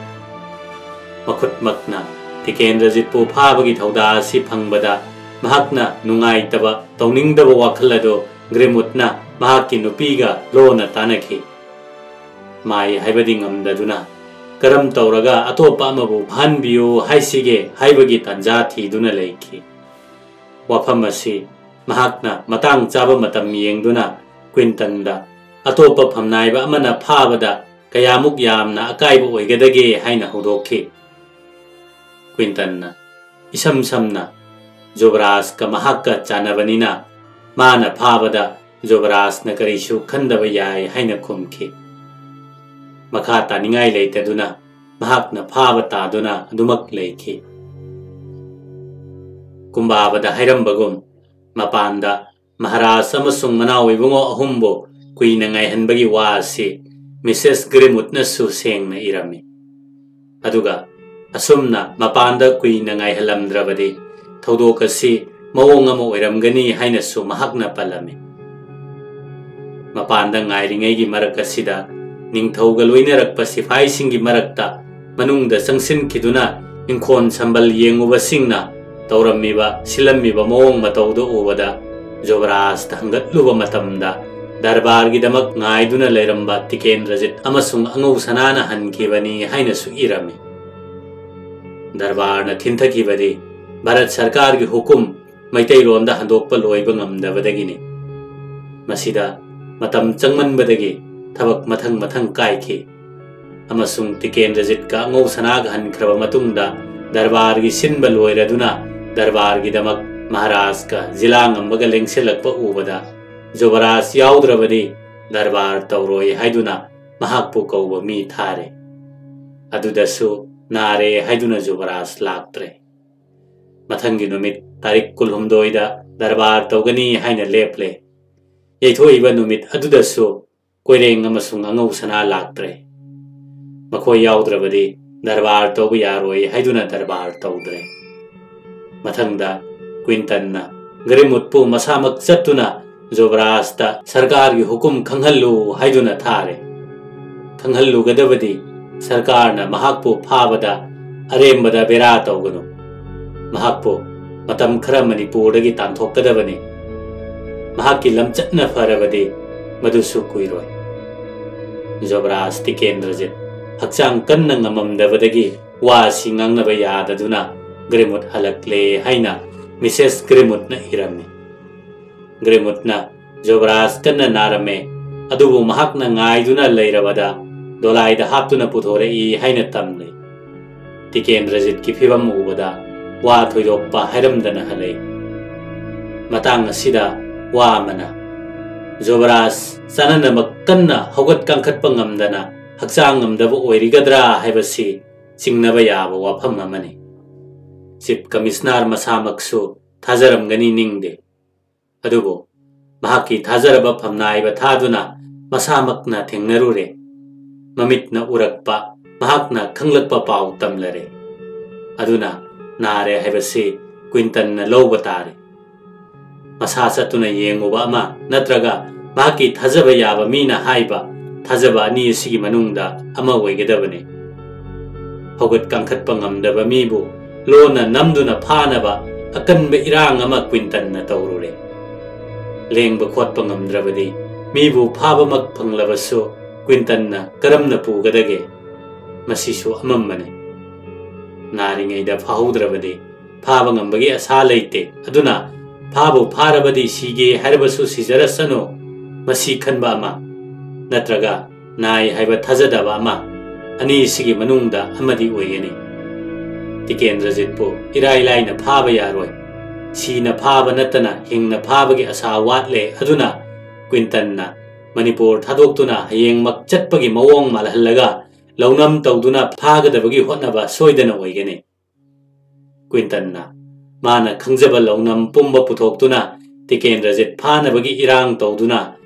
ꯃꯈꯨꯠꯃꯛꯅ ꯇꯤꯀꯦꯟꯗ꯭ꯔꯖꯤꯠꯄꯨ ꯐꯥꯕꯒꯤ ꯊꯧꯗꯥ ꯑꯁꯤ ꯐꯪꯕꯗ ꯃꯍꯥꯛꯅ ꯅꯨꯡꯉꯥꯏꯇꯕ, ꯇꯧꯅꯤꯡꯗꯕ ꯋꯥꯈꯜ ꯑꯗꯨ ꯒ꯭ꯔꯤꯃꯨꯠꯅ ꯃꯍꯥꯛꯀꯤ ꯅꯨꯄꯤꯒ ꯂꯣꯟꯅ ꯇꯥꯟꯅꯈꯤ꯫ ꯃꯥꯏ ꯍꯥꯏꯕꯗꯤ ꯉꯝꯗꯗꯨꯅ ꯀꯔꯝ ꯇꯧꯔꯒ ꯑꯇꯣꯞꯄ ꯑꯃꯕꯨ ꯐꯍꯟꯕꯤꯌꯨ ꯍꯥꯏꯁꯤꯒꯦ ꯍꯥꯏꯕꯒꯤ ꯇꯥꯟꯖꯥ ꯊꯤꯗꯨꯅ ꯂꯩꯈꯤ꯫ ꯋꯥꯐꯝ ꯑꯁꯤ ꯃꯍꯥꯛꯅ ꯃꯇꯥꯡ ꯆꯥꯕ ꯃꯇꯝ ꯌꯦꯡꯗꯨꯅ ꯀ꯭ꯋꯤꯟꯇꯟꯗ ꯑꯇꯣꯞꯄ ꯐꯝꯅꯥꯏꯕ ꯑꯃꯅ ꯐꯥꯕꯗ ꯀꯌꯥꯃꯨꯛ ꯌꯥꯝꯅ ꯑꯀꯥꯏꯕ ꯑꯣꯏꯒꯗꯒꯦ ꯍꯥꯏꯅ ꯍꯧꯗꯣꯛꯈꯤ꯫ ꯀ꯭ꯋꯤꯟꯇꯟꯅ ꯏꯁꯝ ꯁꯝꯅ ꯖꯨꯕꯔꯥꯖꯀ ꯃꯍꯥꯛꯀ ꯆꯥꯟꯅꯕꯅꯤꯅ ꯃꯥꯅ ꯐꯥꯕꯗ ꯖꯨꯕꯔꯥꯖꯅ ꯀꯔꯤꯁꯨ ꯈꯟꯗꯕ ꯌꯥꯏ ꯍꯥꯏꯅ ꯈꯨꯝꯈꯤ꯫ ꯃꯈꯥ ꯇꯥꯅꯤꯡꯉꯥꯏ ꯂꯩꯇꯗꯨꯅ ꯃꯍꯥꯛꯅ ꯐꯥꯕ ꯇꯥꯗꯨꯅ ꯑꯗꯨꯃꯛ ꯂꯩꯈꯤ꯫ ꯀꯨꯝꯕꯥꯕꯗ ꯍꯥꯏꯔꯝꯕꯒꯨꯝ ꯃꯄꯥꯟꯗ ꯃꯍꯥꯔꯥꯖ ꯑꯃꯁꯨꯡ ꯃꯅꯥꯎ ꯏꯕꯨꯡꯉꯣ ꯑꯍꯨꯝꯕꯨ ꯀꯨꯏꯅ ꯉꯥꯏꯍꯟꯕꯒꯤ ꯋꯥ ꯑꯁꯤ ꯃꯤꯁꯦꯁ ꯒ꯭ꯔꯤꯃꯨꯠꯅꯁꯨ ꯁꯦꯡꯅ ꯏꯔꯝꯃꯤ꯫ ꯑꯗꯨꯒ ꯑꯁꯨꯝꯅ ꯃꯄꯥꯟꯗ ꯀꯨꯏꯅ ꯉꯥꯏꯍꯜꯂꯝꯗ꯭ꯔꯕꯗꯤ ꯊꯧꯗꯣꯛ ꯑꯁꯤ ꯃꯑꯣꯡ ꯑꯃ ꯑꯣꯏꯔꯝꯒꯅꯤ ꯍꯥꯏꯅꯁꯨ ꯃꯍꯥꯛꯅ ꯄꯜꯂꯝꯃꯤ꯫ ꯃꯄꯥꯟꯗ ꯉꯥꯏꯔꯤꯉꯩꯒꯤ ꯃꯔꯛ ꯑꯁꯤꯗ ꯅꯤꯡꯊꯧꯒ ꯂꯣꯏꯅꯔꯛꯄ ꯁꯤꯐꯥꯏꯁꯤꯡꯒꯤ ꯃꯔꯛꯇ ꯃꯅꯨꯡꯗ ꯆꯪꯁꯤꯟꯈꯤꯗꯨꯅ ꯏꯪꯈꯣꯜ ꯁꯝꯕꯜ ꯌꯦꯡꯉꯨꯕꯁꯤꯡꯅ ꯇꯧꯔꯝꯃꯤꯕ ꯁꯤꯜꯂꯝꯃꯤꯕ ꯃꯑꯣꯡ ꯃꯇꯧꯗꯨ ꯎꯕꯗ ꯖꯨꯕꯔꯥꯖꯇ ꯍꯪꯒꯠꯂꯨꯕ ꯃꯇꯝꯗ ꯗꯔꯕꯥꯔꯒꯤꯗꯃꯛ ꯉꯥꯏꯗꯨꯅ ꯂꯩꯔꯝꯕ ꯇꯤꯀꯦꯟꯗ꯭ꯔꯖꯤꯠ ꯑꯃꯁꯨꯡ ꯑꯉꯧ ꯁꯅꯥꯅ ꯍꯟꯈꯤꯕꯅꯤ ꯍꯥꯏꯅꯁꯨ ꯏꯔꯝꯃꯤ꯫ ꯗꯔꯕꯥꯔꯅ ꯊꯤꯟꯊꯈꯤꯕꯗꯤ ꯚꯥꯔꯠ ꯁꯔꯀꯥꯔꯒꯤ ꯍꯨꯀꯨꯝ ꯃꯩꯇꯩꯂꯣꯟꯗ ꯍꯟꯗꯣꯛꯄ ꯂꯣꯏꯕ ꯉꯝꯗꯕꯗꯒꯤꯅꯤ꯫ ꯃꯁꯤꯗ ꯃꯇꯝ ꯆꯪꯃꯟꯕꯗꯒꯤ ꯊꯕꯛ ꯃꯊꯪ ꯃꯊꯪ ꯀꯥꯏꯈꯤ꯫ ꯑꯃꯁꯨꯡ ꯇꯤꯀꯦꯟꯗ꯭ꯔꯖꯤꯠꯀ ꯑꯉꯧ ꯁꯅꯥꯒ ꯍꯟꯈ꯭ꯔꯕ ꯃꯇꯨꯡꯗ ꯗꯔꯕꯥꯔꯒꯤ ꯁꯤꯟꯕ ꯂꯣꯏꯔꯗꯨꯅ ꯗꯔꯕꯥꯔꯒꯤꯗꯃꯛ ꯃꯍꯥꯔꯥꯖꯀ ꯖꯤꯂꯥ ꯉꯝꯕꯒ ꯂꯦꯡꯁꯤꯜꯂꯛꯄ ꯎꯕꯗ ꯖꯨꯕꯔꯥꯖ ꯌꯥꯎꯗ꯭ꯔꯕꯗꯤ ꯗꯔꯕꯥꯔ ꯇꯧꯔꯣꯏ ꯍꯥꯏꯗꯨꯅ ꯃꯍꯥꯛꯄꯨ ꯀꯧꯕ ꯃꯤ ꯊꯥꯔꯦ꯫ ꯑꯗꯨꯗꯁꯨ ꯅꯥꯔꯦ ꯍꯥꯏꯗꯨꯅ ꯖꯨꯕꯔꯥꯖ ꯂꯥꯛꯇ꯭ꯔꯦ꯫ ꯃꯊꯪꯒꯤ ꯅꯨꯃꯤꯠ ꯇꯥꯔꯤꯛ ꯀꯨꯟꯍꯨꯝꯗꯣꯏꯗ ꯗꯔꯕꯥꯔ ꯇꯧꯒꯅꯤ ꯍꯥꯏꯅ ꯂꯦꯞꯂꯦ꯫ ꯌꯩꯊꯣꯛꯏꯕ ꯅꯨꯃꯤꯠ ꯑꯗꯨꯗꯁꯨ ꯀꯣꯏꯔꯦꯡ ꯑꯃꯁꯨꯡ ꯑꯉꯧ ꯁꯅꯥ ꯂꯥꯛꯇ꯭ꯔꯦ꯫ ꯃꯈꯣꯏ ꯌꯥꯎꯗ꯭ꯔꯕꯗꯤ ꯗꯔꯕꯥꯔ ꯇꯧꯕ ꯌꯥꯔꯣꯏ ꯍꯥꯏꯗꯨꯅ ꯗꯔꯕꯥꯔ ꯇꯧꯗ꯭ꯔꯦ꯫ ꯃꯊꯪꯗ ꯀ꯭ꯋꯤꯟꯇꯟꯅ ꯒ꯭ꯔꯤꯃꯨꯠꯄꯨ ꯃꯁꯥꯃꯛ ꯆꯠꯇꯨꯅ ꯖꯨꯕꯔꯥꯖꯇ ꯁꯔꯀꯥꯔꯒꯤ ꯍꯨꯀꯨꯝ ꯈꯪꯍꯜꯂꯨ ꯍꯥꯏꯗꯨꯅ ꯊꯥꯔꯦ꯫ ꯈꯪꯍꯜꯂꯨꯒꯗꯕꯗꯤ ꯁꯔꯀꯥꯔꯅ ꯃꯍꯥꯛꯄꯨ ꯐꯥꯕꯗ ꯑꯔꯦꯝꯕꯗ ꯕꯦꯔꯥ ꯇꯧꯒꯅꯨ꯫ ꯃꯍꯥꯛꯄꯨ ꯃꯇꯝ ꯈꯔ ꯃꯅꯤꯄꯨꯔꯗꯒꯤ ꯇꯥꯟꯊꯣꯛꯀꯗꯕꯅꯤ꯫ ꯃꯍꯥꯛꯀꯤ ꯂꯝꯆꯠꯅ ꯐꯔꯕꯗꯤ ꯃꯗꯨꯁꯨ ꯀꯨꯏꯔꯣꯏ꯫ ꯖꯣꯕꯔꯥꯖ ꯇꯤꯀꯦꯟꯗ꯭ꯔꯖꯤꯠ ꯍꯛꯆꯥꯡ ꯀꯟꯅ ꯉꯝꯃꯝꯗꯕꯗꯒꯤ ꯋꯥꯁꯤ ꯉꯥꯡꯅꯕ ꯌꯥꯗꯗꯨꯅ ꯒ꯭ꯔꯤꯃꯨꯠ ꯍꯜꯂꯛꯂꯦ ꯍꯥꯏꯅ ꯃꯤꯁꯦꯁ ꯒ꯭ꯔꯤꯃꯨꯠꯅ ꯏꯔꯝꯃꯤ꯫ ꯒ꯭ꯔꯤꯃꯨꯠꯅ ꯖꯣꯕꯔꯥꯖ ꯀꯟꯅ ꯅꯥꯔꯝꯃꯦ, ꯑꯗꯨꯕꯨ ꯃꯍꯥꯛꯅ ꯉꯥꯏꯗꯨꯅ ꯂꯩꯔꯕꯗ ꯗꯣꯂꯥꯏꯗ ꯍꯥꯞꯇꯨꯅ ꯄꯨꯊꯣꯔꯛꯏ ꯍꯥꯏꯅ ꯇꯝꯂꯤ꯫ ꯇꯤꯀꯦꯟꯗ꯭ꯔꯖꯤꯠꯀꯤ ꯐꯤꯚꯝ ꯎꯕꯗ ꯋꯥ ꯊꯣꯏꯗꯣꯛꯄ ꯍꯥꯏꯔꯝꯗꯅ ꯍꯜꯂꯛꯏ꯫ ꯃꯇꯥꯡ ꯑꯁꯤꯗ ꯋꯥ ꯑꯃꯅ, ꯖꯣꯕꯔꯥꯖ ꯆꯥꯅꯅꯕ ꯀꯟꯅ ꯍꯧꯒꯠ ꯀꯥꯡꯈꯠꯄ ꯉꯝꯗꯅ ꯍꯛꯆꯥꯡ ꯉꯝꯗꯕ ꯑꯣꯏꯔꯤꯒꯗ꯭ꯔꯥ ꯍꯥꯏꯕꯁꯤ ꯆꯤꯡꯅꯕ ꯌꯥꯕ ꯋꯥꯐꯝ ꯑꯃꯅꯤ꯫ ꯆꯤꯐ ꯀꯃꯤꯁꯅꯔ ꯃꯁꯥꯃꯛꯁꯨ ꯊꯥꯖꯔꯝꯒꯅꯤ ꯅꯤꯡꯗꯦ꯫ ꯑꯗꯨꯕꯨ ꯃꯍꯥꯛꯀꯤ ꯊꯥꯖꯔꯕ ꯐꯝꯅꯥꯏꯕ ꯊꯥꯗꯨꯅ ꯃꯁꯥꯃꯛꯅ ꯊꯦꯡꯅꯔꯨꯔꯦ꯫ ꯃꯃꯤꯠꯅ ꯎꯔꯛꯄ, ꯃꯍꯥꯛꯅ ꯈꯪꯂꯛꯄ ꯄꯥꯎ ꯇꯝꯂꯔꯦ꯫ ꯑꯗꯨꯅ ꯅꯥꯔꯦ ꯍꯥꯏꯕꯁꯤ ꯀ꯭ꯋꯤꯟꯇꯟꯅ ꯂꯧꯕ ꯇꯥꯔꯦ꯫ ꯃꯁꯥ ꯆꯠꯇꯨꯅ ꯌꯦꯡꯉꯨꯕ ꯑꯃ ꯅꯠꯇ꯭ꯔꯒ ꯃꯍꯥꯛꯀꯤ ꯊꯥꯖꯕ ꯌꯥꯕ ꯃꯤꯅ ꯍꯥꯏꯕ, ꯊꯥꯖꯕ ꯑꯅꯤ ꯑꯁꯤꯒꯤ ꯃꯅꯨꯡꯗ ꯑꯃ ꯑꯣꯏꯒꯗꯕꯅꯤ꯫ ꯍꯧꯒꯠ ꯀꯥꯡꯈꯠꯄ ꯉꯝꯗꯕ ꯃꯤꯕꯨ ꯂꯣꯟꯅ ꯅꯝꯗꯨꯅ ꯐꯥꯅꯕ ꯑꯀꯟꯕ ꯏꯔꯥꯡ ꯑꯃ ꯀ꯭ꯋꯤꯟꯇꯟꯅ ꯇꯧꯔꯨꯔꯦ꯫ ꯂꯦꯡꯕ ꯈꯣꯠꯄ ꯉꯝꯗ꯭ꯔꯕꯗꯤ ꯃꯤꯕꯨ ꯐꯥꯕꯃꯛ ꯐꯪꯂꯕꯁꯨ ꯀ꯭ꯋꯤꯟꯇꯟꯅ ꯀꯔꯝꯅ ꯄꯨꯒꯗꯒꯦ? ꯃꯁꯤꯁꯨ ꯑꯃꯝꯕꯅꯤ꯫ ꯅꯥꯔꯤꯉꯩꯗ ꯐꯥꯍꯧꯗ꯭ꯔꯕꯗꯤ ꯐꯥꯕ ꯉꯝꯕꯒꯤ ꯑꯁꯥ ꯂꯩꯇꯦ꯫ ꯑꯗꯨꯅ ꯐꯥꯕꯨ ꯐꯥꯔꯕꯗꯤ ꯁꯤꯒꯦ ꯍꯥꯏꯔꯕꯁꯨ ꯁꯤꯖꯔꯁꯅꯨ, ꯃꯁꯤ ꯈꯟꯕ ꯑꯃ, ꯅꯠꯇ꯭ꯔꯒ ꯅꯥꯏ ꯍꯥꯏꯕ ꯊꯥꯖꯗꯕ ꯑꯃ, ꯑꯅꯤꯁꯤꯒꯤ ꯃꯅꯨꯡꯗ ꯑꯃꯗꯤ ꯑꯣꯏꯒꯅꯤ꯫ ꯇꯤꯀꯦꯟꯗ꯭ꯔꯖꯤꯠꯄꯨ ꯏꯔꯥꯏ ꯂꯥꯏꯅ ꯐꯥꯕ ꯌꯥꯔꯣꯏ꯫ ꯁꯤꯅ ꯐꯥꯕ ꯅꯠꯇꯅ ꯍꯤꯡꯅ ꯐꯥꯕꯒꯤ ꯑꯁꯥ ꯋꯥꯠꯂꯦ꯫ ꯑꯗꯨꯅ ꯀ꯭ꯋꯤꯟꯇꯟꯅ ꯃꯅꯤꯄꯨꯔ ꯊꯥꯗꯣꯛꯇꯨꯅ ꯍꯌꯦꯡꯃꯛ ꯆꯠꯄꯒꯤ ꯃꯑꯣꯡ ꯃꯥꯜꯍꯜꯂꯒ ꯂꯧꯅꯝ ꯇꯧꯗꯨꯅ ꯐꯥꯒꯗꯕꯒꯤ ꯍꯣꯠꯅꯕ ꯁꯣꯏꯗꯅ ꯑꯣꯏꯒꯅꯤ꯫ ꯀ꯭ꯋꯤꯟꯇꯟꯅ ꯃꯥꯅ ꯈꯪꯖꯕ ꯂꯧꯅꯝ ꯄꯨꯝꯕ ꯄꯨꯊꯣꯛꯇꯨꯅ ꯇꯤꯀꯦꯟꯗ꯭ꯔꯖꯤꯠ ꯐꯥꯅꯕꯒꯤ ꯏꯔꯥꯡ ꯇꯧꯗꯨꯅ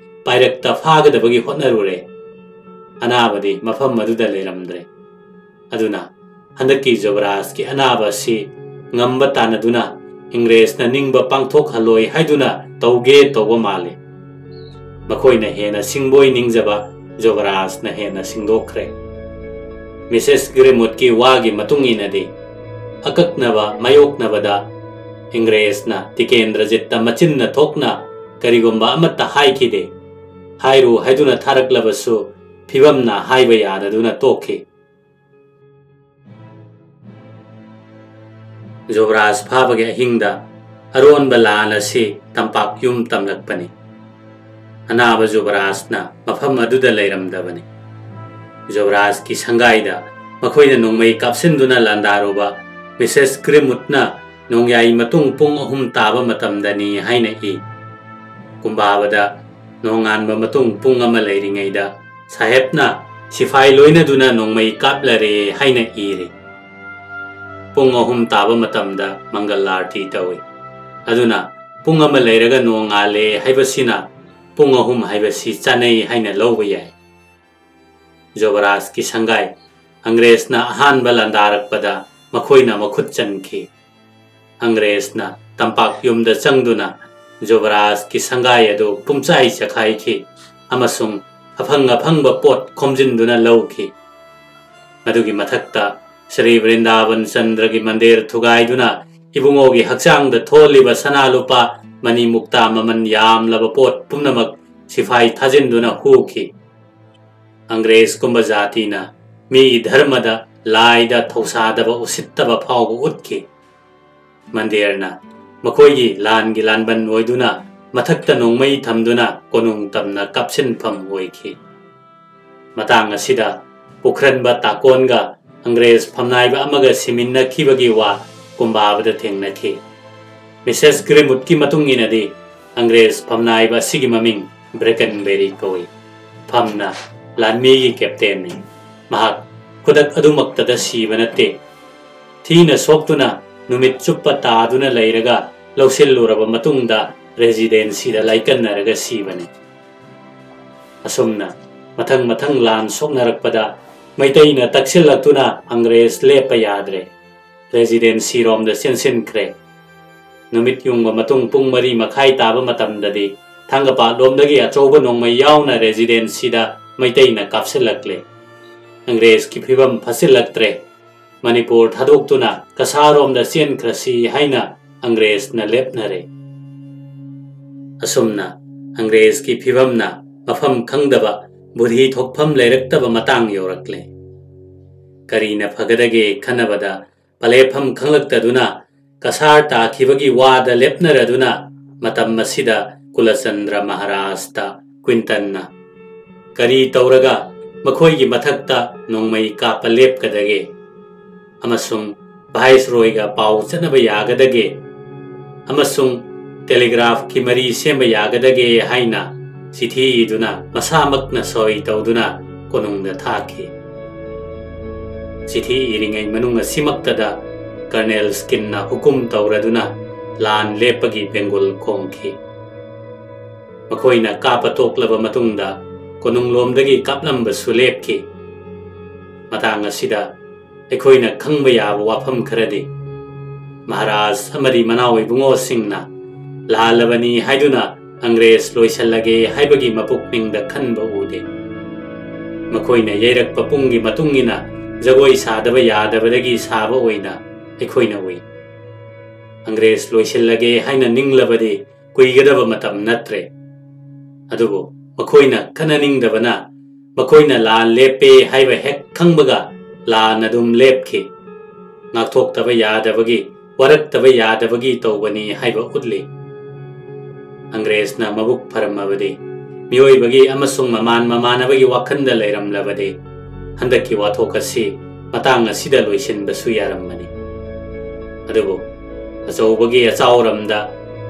ꯄꯥꯏꯔꯛꯇ ꯐꯥꯒꯗꯕꯒꯤ ꯍꯣꯠꯅꯔꯨꯔꯦ꯫ ꯑꯅꯥꯕꯗꯤ ꯃꯐꯝ ꯑꯗꯨꯗ ꯂꯩꯔꯝꯗ꯭ꯔꯦ꯫ ꯑꯗꯨꯅ ꯍꯟꯗꯛꯀꯤ ꯖꯨꯕꯔꯥꯖꯀꯤ ꯑꯅꯥꯕ ꯑꯁꯤ ꯉꯝꯕ ꯇꯥꯟꯅꯗꯨꯅ ꯏꯪꯔꯦꯖꯅ ꯅꯤꯡꯕ ꯄꯥꯡꯊꯣꯛꯍꯜꯂꯣꯏ ꯍꯥꯏꯗꯨꯅ ꯇꯧꯒꯦ ꯇꯧꯕ ꯃꯥꯜꯂꯤ꯫ ꯃꯈꯣꯏꯅ ꯍꯦꯟꯅ ꯁꯤꯡꯕꯣꯏ ꯅꯤꯡꯖꯕ ꯖꯨꯕꯔꯥꯖꯅ ꯍꯦꯟꯅ ꯁꯤꯡꯗꯣꯛꯈ꯭ꯔꯦ꯫ ꯃꯤꯁꯦꯁ ꯒ꯭ꯔꯤꯝꯋꯨꯗꯀꯤ ꯋꯥꯒꯤ ꯃꯇꯨꯡ ꯏꯟꯅꯗꯤ, ꯑꯀꯛꯅꯕ ꯃꯥꯌꯣꯛꯅꯕꯗ ꯏꯪꯔꯦꯖꯅ ꯇꯤꯀꯦꯟꯗ꯭ꯔꯖꯤꯠꯇ ꯃꯆꯤꯟꯅ ꯊꯣꯛꯅ ꯀꯔꯤꯒꯨꯝꯕ ꯑꯃꯠꯇ ꯍꯥꯏꯈꯤꯗꯦ꯫ ꯍꯥꯏꯔꯨ ꯍꯥꯏꯗꯨꯅ ꯊꯥꯔꯛꯂꯕꯁꯨ ꯐꯤꯕꯝꯅ ꯍꯥꯏꯕ ꯌꯥꯗꯗꯨꯅ ꯇꯣꯛꯈꯤ꯫ ꯖꯨꯕꯔꯥꯖ ꯐꯥꯕꯒꯤ ꯑꯍꯤꯡꯗ ꯑꯔꯣꯟꯕ ꯂꯥꯟ ꯑꯁꯤ ꯇꯝꯄꯥꯛ ꯌꯨꯝ ꯇꯝꯂꯛꯄꯅꯤ꯫ ꯑꯅꯥꯕ ꯖꯨꯕꯔꯥꯖꯅ ꯃꯐꯝ ꯑꯗꯨꯗ ꯂꯩꯔꯝꯗꯕꯅꯤ꯫ ꯖꯨꯕꯔꯥꯖꯀꯤ ꯁꯪꯒꯥꯏꯗ ꯃꯈꯣꯏꯅ ꯅꯣꯡꯃꯩ ꯀꯥꯞꯁꯤꯟꯗꯨꯅ ꯂꯥꯟꯗꯥꯔꯨꯕ ꯃꯤꯁꯦꯁ ꯒ꯭ꯔꯤꯝꯋꯨꯗꯅ ꯅꯣꯡꯌꯥꯏ ꯃꯇꯨꯡ ꯄꯨꯡ ꯑꯍꯨꯝ ꯇꯥꯕ ꯃꯇꯝꯗꯅꯤ ꯍꯥꯏꯅ ꯏ꯫ ꯀꯨꯝꯕꯥꯕꯗ ꯅꯣꯡꯉꯥꯟꯕ ꯃꯇꯨꯡ ꯄꯨꯡ ꯑꯃ ꯂꯩꯔꯤꯉꯩꯗ ꯁꯥꯍꯦꯕꯅ ꯁꯤꯐꯥꯏ ꯂꯣꯏꯅꯗꯨꯅ ꯅꯣꯡꯃꯩ ꯀꯥꯞꯂꯔꯦ ꯍꯥꯏꯅ ꯏꯔꯤ꯫ ꯄꯨꯡ ꯑꯍꯨꯝ ꯇꯥꯕ ꯃꯇꯝꯗ ꯃꯪꯒꯜ ꯑꯥꯔꯇꯤ ꯇꯧꯏ꯫ ꯑꯗꯨꯅ ꯄꯨꯡ ꯑꯃ ꯂꯩꯔꯒ ꯅꯣꯡ ꯉꯥꯜꯂꯦ ꯍꯥꯏꯕꯁꯤꯅ ꯄꯨꯡ ꯑꯍꯨꯝ ꯍꯥꯏꯕꯁꯤ ꯆꯥꯅꯩ ꯍꯥꯏꯅ ꯂꯧꯕ ꯌꯥꯏ꯫ ꯖꯣꯕꯔꯥꯖꯀꯤ ꯁꯪꯒꯥꯏ ꯑꯪꯒ꯭ꯔꯦꯖꯅ ꯑꯍꯥꯟꯕ ꯂꯥꯟꯗꯥꯔꯛꯄꯗ ꯃꯈꯣꯏꯅ ꯃꯈꯨꯠ ꯆꯟꯈꯤ꯫ ꯑꯪꯒ꯭ꯔꯦꯖꯅ ꯇꯝꯄꯥꯛ ꯌꯨꯝꯗ ꯆꯪꯗꯨꯅ ꯖꯣꯕꯔꯥꯖꯀꯤ ꯁꯪꯒꯥꯏ ꯑꯗꯨ ꯄꯨꯝꯆꯥꯏ ꯆꯈꯥꯏꯈꯤ ꯑꯃꯁꯨꯡ ꯑꯐꯪ ꯑꯐꯪꯕ ꯄꯣꯠ ꯈꯣꯝꯖꯤꯟꯗꯨꯅ ꯂꯧꯈꯤ꯫ ꯃꯗꯨꯒꯤ ꯃꯊꯛꯇ ꯁ꯭ꯔꯤ ꯕ꯭ꯔꯤꯟꯗꯥꯕꯟ ꯆꯟꯗ꯭ꯔꯒꯤ ꯃꯟꯗꯤꯔ ꯊꯨꯒꯥꯏꯗꯨꯅ ꯏꯕꯨꯡꯉꯣꯒꯤ ꯍꯛꯆꯥꯡꯗ ꯊꯣꯜꯂꯤꯕ ꯁꯅꯥ ꯂꯨꯄꯥ ꯃꯅꯤ ꯃꯨꯛꯇꯥ ꯃꯃꯜ ꯌꯥꯝꯂꯕ ꯄꯣꯠ ꯄꯨꯝꯅꯃꯛ ꯁꯤꯐꯥꯏ ꯊꯥꯖꯤꯟꯗꯨꯅ ꯍꯨꯈꯤ꯫ ꯑꯪꯒ꯭ꯔꯦꯖꯀꯨꯝꯕ ꯖꯥꯇꯤꯅ ꯃꯤꯒꯤ ꯙꯔꯃꯗ, ꯂꯥꯏꯗ ꯊꯧꯁꯥꯗꯕ, ꯎꯁꯤꯠꯇꯕ ꯐꯥꯎꯕ ꯎꯠꯈꯤ꯫ ꯃꯟꯗꯤꯔꯅ ꯃꯈꯣꯏꯒꯤ ꯂꯥꯟꯒꯤ ꯂꯥꯟꯕꯟ ꯑꯣꯏꯗꯨꯅ ꯃꯊꯛꯇ ꯅꯣꯡꯃꯩ ꯊꯝꯗꯨꯅ ꯀꯣꯅꯨꯡ ꯇꯝꯅ ꯀꯥꯞꯁꯤꯟꯐꯝ ꯑꯣꯏꯈꯤ꯫ ꯃꯇꯥꯡ ꯑꯁꯤꯗ ꯄꯨꯈ꯭ꯔꯟꯕ ꯇꯥꯀꯣꯟꯒ ꯑꯪꯒ꯭ꯔꯦꯖ ꯐꯝꯅꯥꯏꯕ ꯑꯃꯒ ꯁꯤꯃꯤꯟꯅꯈꯤꯕꯒꯤ ꯋꯥ ꯀꯨꯝꯕꯥꯕꯗ ꯊꯦꯡꯅꯈꯤ꯫ ꯃꯤꯁꯦꯁ ꯒ꯭ꯔꯤꯃꯨꯠꯀꯤ ꯃꯇꯨꯡ ꯏꯟꯅꯗꯤ ꯑꯪꯒ꯭ꯔꯦꯖ ꯐꯝꯅꯥꯏꯕ ꯑꯁꯤꯒꯤ ꯃꯃꯤꯡ ꯕ꯭ꯔꯦꯀꯟꯕꯦꯔꯤ ꯀꯧꯏ꯫ ꯐꯝꯅ ꯂꯥꯟꯃꯤꯒꯤ ꯀꯦꯞꯇꯦꯟꯅꯤ꯫ ꯃꯍꯥꯛ ꯈꯨꯗꯛ ꯑꯗꯨꯃꯛꯇꯗ ꯁꯤꯕ ꯅꯠꯇꯦ꯫ ꯊꯤꯅ ꯁꯣꯛꯇꯨꯅ ꯅꯨꯃꯤꯠ ꯆꯨꯞꯄ ꯇꯥꯗꯨꯅ ꯂꯩꯔꯒ ꯂꯧꯁꯤꯜꯂꯨꯔꯕ ꯃꯇꯨꯡꯗ ꯔꯦꯖꯤꯗꯦꯟꯁꯤꯗ ꯂꯥꯏꯀꯠꯅꯔꯒ ꯁꯤꯕꯅꯤ꯫ ꯑꯁꯨꯝꯅ ꯃꯊꯪ ꯃꯊꯪ ꯂꯥꯟ ꯁꯣꯛꯅꯔꯛꯄꯗ ꯃꯩꯇꯩꯅ ꯇꯛꯁꯤꯜꯂꯛꯇꯨꯅ ꯑꯪꯒ꯭ꯔꯦꯖ ꯂꯦꯞꯄ ꯌꯥꯗ꯭ꯔꯦ꯫ ꯔꯦꯖꯤꯗꯦꯟꯁꯤꯔꯣꯝꯗ ꯆꯦꯟꯁꯤꯟꯈ꯭ꯔꯦ꯫ ꯅꯨꯃꯤꯠ ꯌꯨꯡꯕ ꯃꯇꯨꯡ ꯄꯨꯡ ꯃꯔꯤ ꯃꯈꯥꯏ ꯇꯥꯕ ꯃꯇꯝꯗꯗꯤ ꯊꯥꯡꯒꯄꯥꯠꯂꯣꯝꯗꯒꯤ ꯑꯆꯧꯕ ꯅꯣꯡꯃꯩ ꯌꯥꯎꯅ ꯔꯦꯖꯤꯗꯦꯟꯁꯤꯗ ꯃꯩꯇꯩꯅ ꯀꯥꯞꯁꯤꯜꯂꯛꯂꯦ꯫ ꯑꯪꯒ꯭ꯔꯦꯖꯀꯤ ꯐꯤꯕꯝ ꯐꯠꯁꯤꯜꯂꯛꯇ꯭ꯔꯦ꯫ ꯃꯅꯤꯄꯨꯔ ꯊꯥꯗꯣꯛꯇꯨꯅ ꯀꯁꯥꯔꯣꯝꯗ ꯆꯦꯟꯈ꯭ꯔꯁꯤ ꯍꯥꯏꯅ ꯑꯪꯒ꯭ꯔꯦꯖꯅ ꯂꯦꯞꯅꯔꯦ꯫ ꯑꯁꯨꯝꯅ ꯑꯪꯒ꯭ꯔꯦꯖꯀꯤ ꯐꯤꯕꯝꯅ ꯃꯐꯝ ꯈꯪꯗꯕ, ꯕꯨꯙꯤ ꯊꯣꯛꯐꯝ ꯂꯩꯔꯛꯇꯕ ꯃꯇꯥꯡ ꯌꯧꯔꯛꯂꯦ꯫ ꯀꯔꯤꯅ ꯐꯒꯗꯒꯦ ꯈꯟꯅꯕꯗ ꯄꯂꯦꯐꯝ ꯈꯪꯂꯛꯇꯗꯨꯅ ꯀꯁꯥꯔ ꯇꯥꯈꯤꯕꯒꯤ ꯋꯥꯗ ꯂꯦꯞꯅꯔꯗꯨꯅ ꯃꯇꯝ ꯑꯁꯤꯗ ꯀꯨꯂꯆꯟꯗ꯭ꯔ ꯃꯍꯥꯔꯥꯖꯇ ꯀ꯭ꯋꯤꯟꯇꯟꯅ ꯀꯔꯤ ꯇꯧꯔꯒ ꯃꯈꯣꯏꯒꯤ ꯃꯊꯛꯇ ꯅꯣꯡꯃꯩ ꯀꯥꯞꯄ ꯂꯦꯞꯀꯗꯒꯦ ꯑꯃꯁꯨꯡ ꯚꯥꯏꯁꯔꯣꯏꯒ ꯄꯥꯎ ꯆꯠꯅꯕ ꯌꯥꯒꯗꯒꯦ ꯑꯃꯁꯨꯡ ꯇꯦꯂꯤꯒ꯭ꯔꯥꯐꯀꯤ ꯃꯔꯤ ꯁꯦꯝꯕ ꯌꯥꯒꯗꯒꯦ ꯍꯥꯏꯅ ꯆꯤꯊꯤ ꯏꯗꯨꯅ ꯃꯁꯥꯃꯛꯅ ꯁꯣꯏ ꯇꯧꯗꯨꯅ ꯀꯣꯅꯨꯡꯗ ꯊꯥꯈꯤ꯫ ꯆꯤꯊꯤ ꯏꯔꯤꯉꯩ ꯃꯅꯨꯡ ꯑꯁꯤꯃꯛꯇꯗ ꯀꯔꯅꯦꯜ ꯁ꯭ꯀꯤꯟꯅ ꯍꯨꯀꯨꯝ ꯇꯧꯔꯗꯨꯅ ꯂꯥꯟ ꯂꯦꯞꯄꯒꯤ ꯕꯦꯡꯒꯨꯜ ꯈꯣꯡꯈꯤ꯫ ꯃꯈꯣꯏꯅ ꯀꯥꯞꯄ ꯇꯣꯛꯂꯕ ꯃꯇꯨꯡꯗ ꯀꯣꯅꯨꯡꯂꯣꯝꯗꯒꯤ ꯀꯥꯞꯂꯝꯕꯁꯨ ꯂꯦꯞꯈꯤ꯫ ꯃꯇꯥꯡ ꯑꯁꯤꯗ ꯑꯩꯈꯣꯏꯅ ꯈꯪꯕ ꯌꯥꯕ ꯋꯥꯐꯝ ꯈꯔꯗꯤ, ꯃꯍꯥꯔꯥꯖ ꯑꯃꯗꯤ ꯃꯅꯥꯎ ꯏꯕꯨꯡꯉꯣꯁꯤꯡꯅ ꯂꯥꯜꯂꯕꯅꯤ ꯍꯥꯏꯗꯨꯅ ꯑꯪꯒ꯭ꯔꯦꯖ ꯂꯣꯏꯁꯤꯜꯂꯒꯦ ꯍꯥꯏꯕꯒꯤ ꯃꯄꯨꯛꯅꯤꯡꯗ ꯈꯟꯕ ꯎꯗꯦ꯫ ꯃꯈꯣꯏꯅ ꯌꯩꯔꯛꯄ ꯄꯨꯡꯒꯤ ꯃꯇꯨꯡ ꯏꯟꯅ ꯖꯒꯣꯏ ꯁꯥꯗꯕ ꯌꯥꯗꯕꯗꯒꯤ ꯁꯥꯕ ꯑꯣꯏꯅ ꯑꯩꯈꯣꯏꯅ ꯎꯏ꯫ ꯑꯪꯒ꯭ꯔꯦꯖ ꯂꯣꯏꯁꯤꯜꯂꯒꯦ ꯍꯥꯏꯅ ꯅꯤꯡꯂꯕꯗꯤ ꯀꯨꯏꯒꯗꯕ ꯃꯇꯝ ꯅꯠꯇ꯭ꯔꯦ꯫ ꯑꯗꯨꯕꯨ ꯃꯈꯣꯏꯅ ꯈꯠꯅꯅꯤꯡꯗꯕꯅ ꯃꯈꯣꯏꯅ ꯂꯥꯟ ꯂꯦꯞꯄꯦ ꯍꯥꯏꯕ ꯍꯦꯛ ꯈꯪꯕꯒ ꯂꯥꯟ ꯑꯗꯨꯝ ꯂꯦꯞꯈꯤ꯫ ꯉꯥꯛꯊꯣꯛꯇꯕ ꯌꯥꯗꯕꯒꯤ, ꯋꯥꯔꯛꯇꯕ ꯌꯥꯗꯕꯒꯤ ꯇꯧꯕꯅꯤ ꯍꯥꯏꯕ ꯎꯠꯂꯤ꯫ ꯑꯪꯒ꯭ꯔꯦꯖꯅ ꯃꯕꯨꯛ ꯐꯔꯝꯃꯕꯗꯤ, ꯃꯤꯑꯣꯏꯕꯒꯤ ꯑꯃꯁꯨꯡ ꯃꯃꯥꯟ ꯃꯃꯥꯟꯅꯕꯒꯤ ꯋꯥꯈꯜꯗ ꯂꯩꯔꯝꯂꯕꯗꯤ, ꯍꯟꯗꯛꯀꯤ ꯋꯥꯊꯣꯛ ꯑꯁꯤ ꯃꯇꯥꯡ ꯑꯁꯤꯗ ꯂꯣꯏꯁꯤꯟꯕꯁꯨ ꯌꯥꯔꯝꯕꯅꯤ꯫ ꯑꯗꯨꯕꯨ ꯑꯆꯧꯕꯒꯤ ꯑꯆꯥꯎꯔꯝꯗ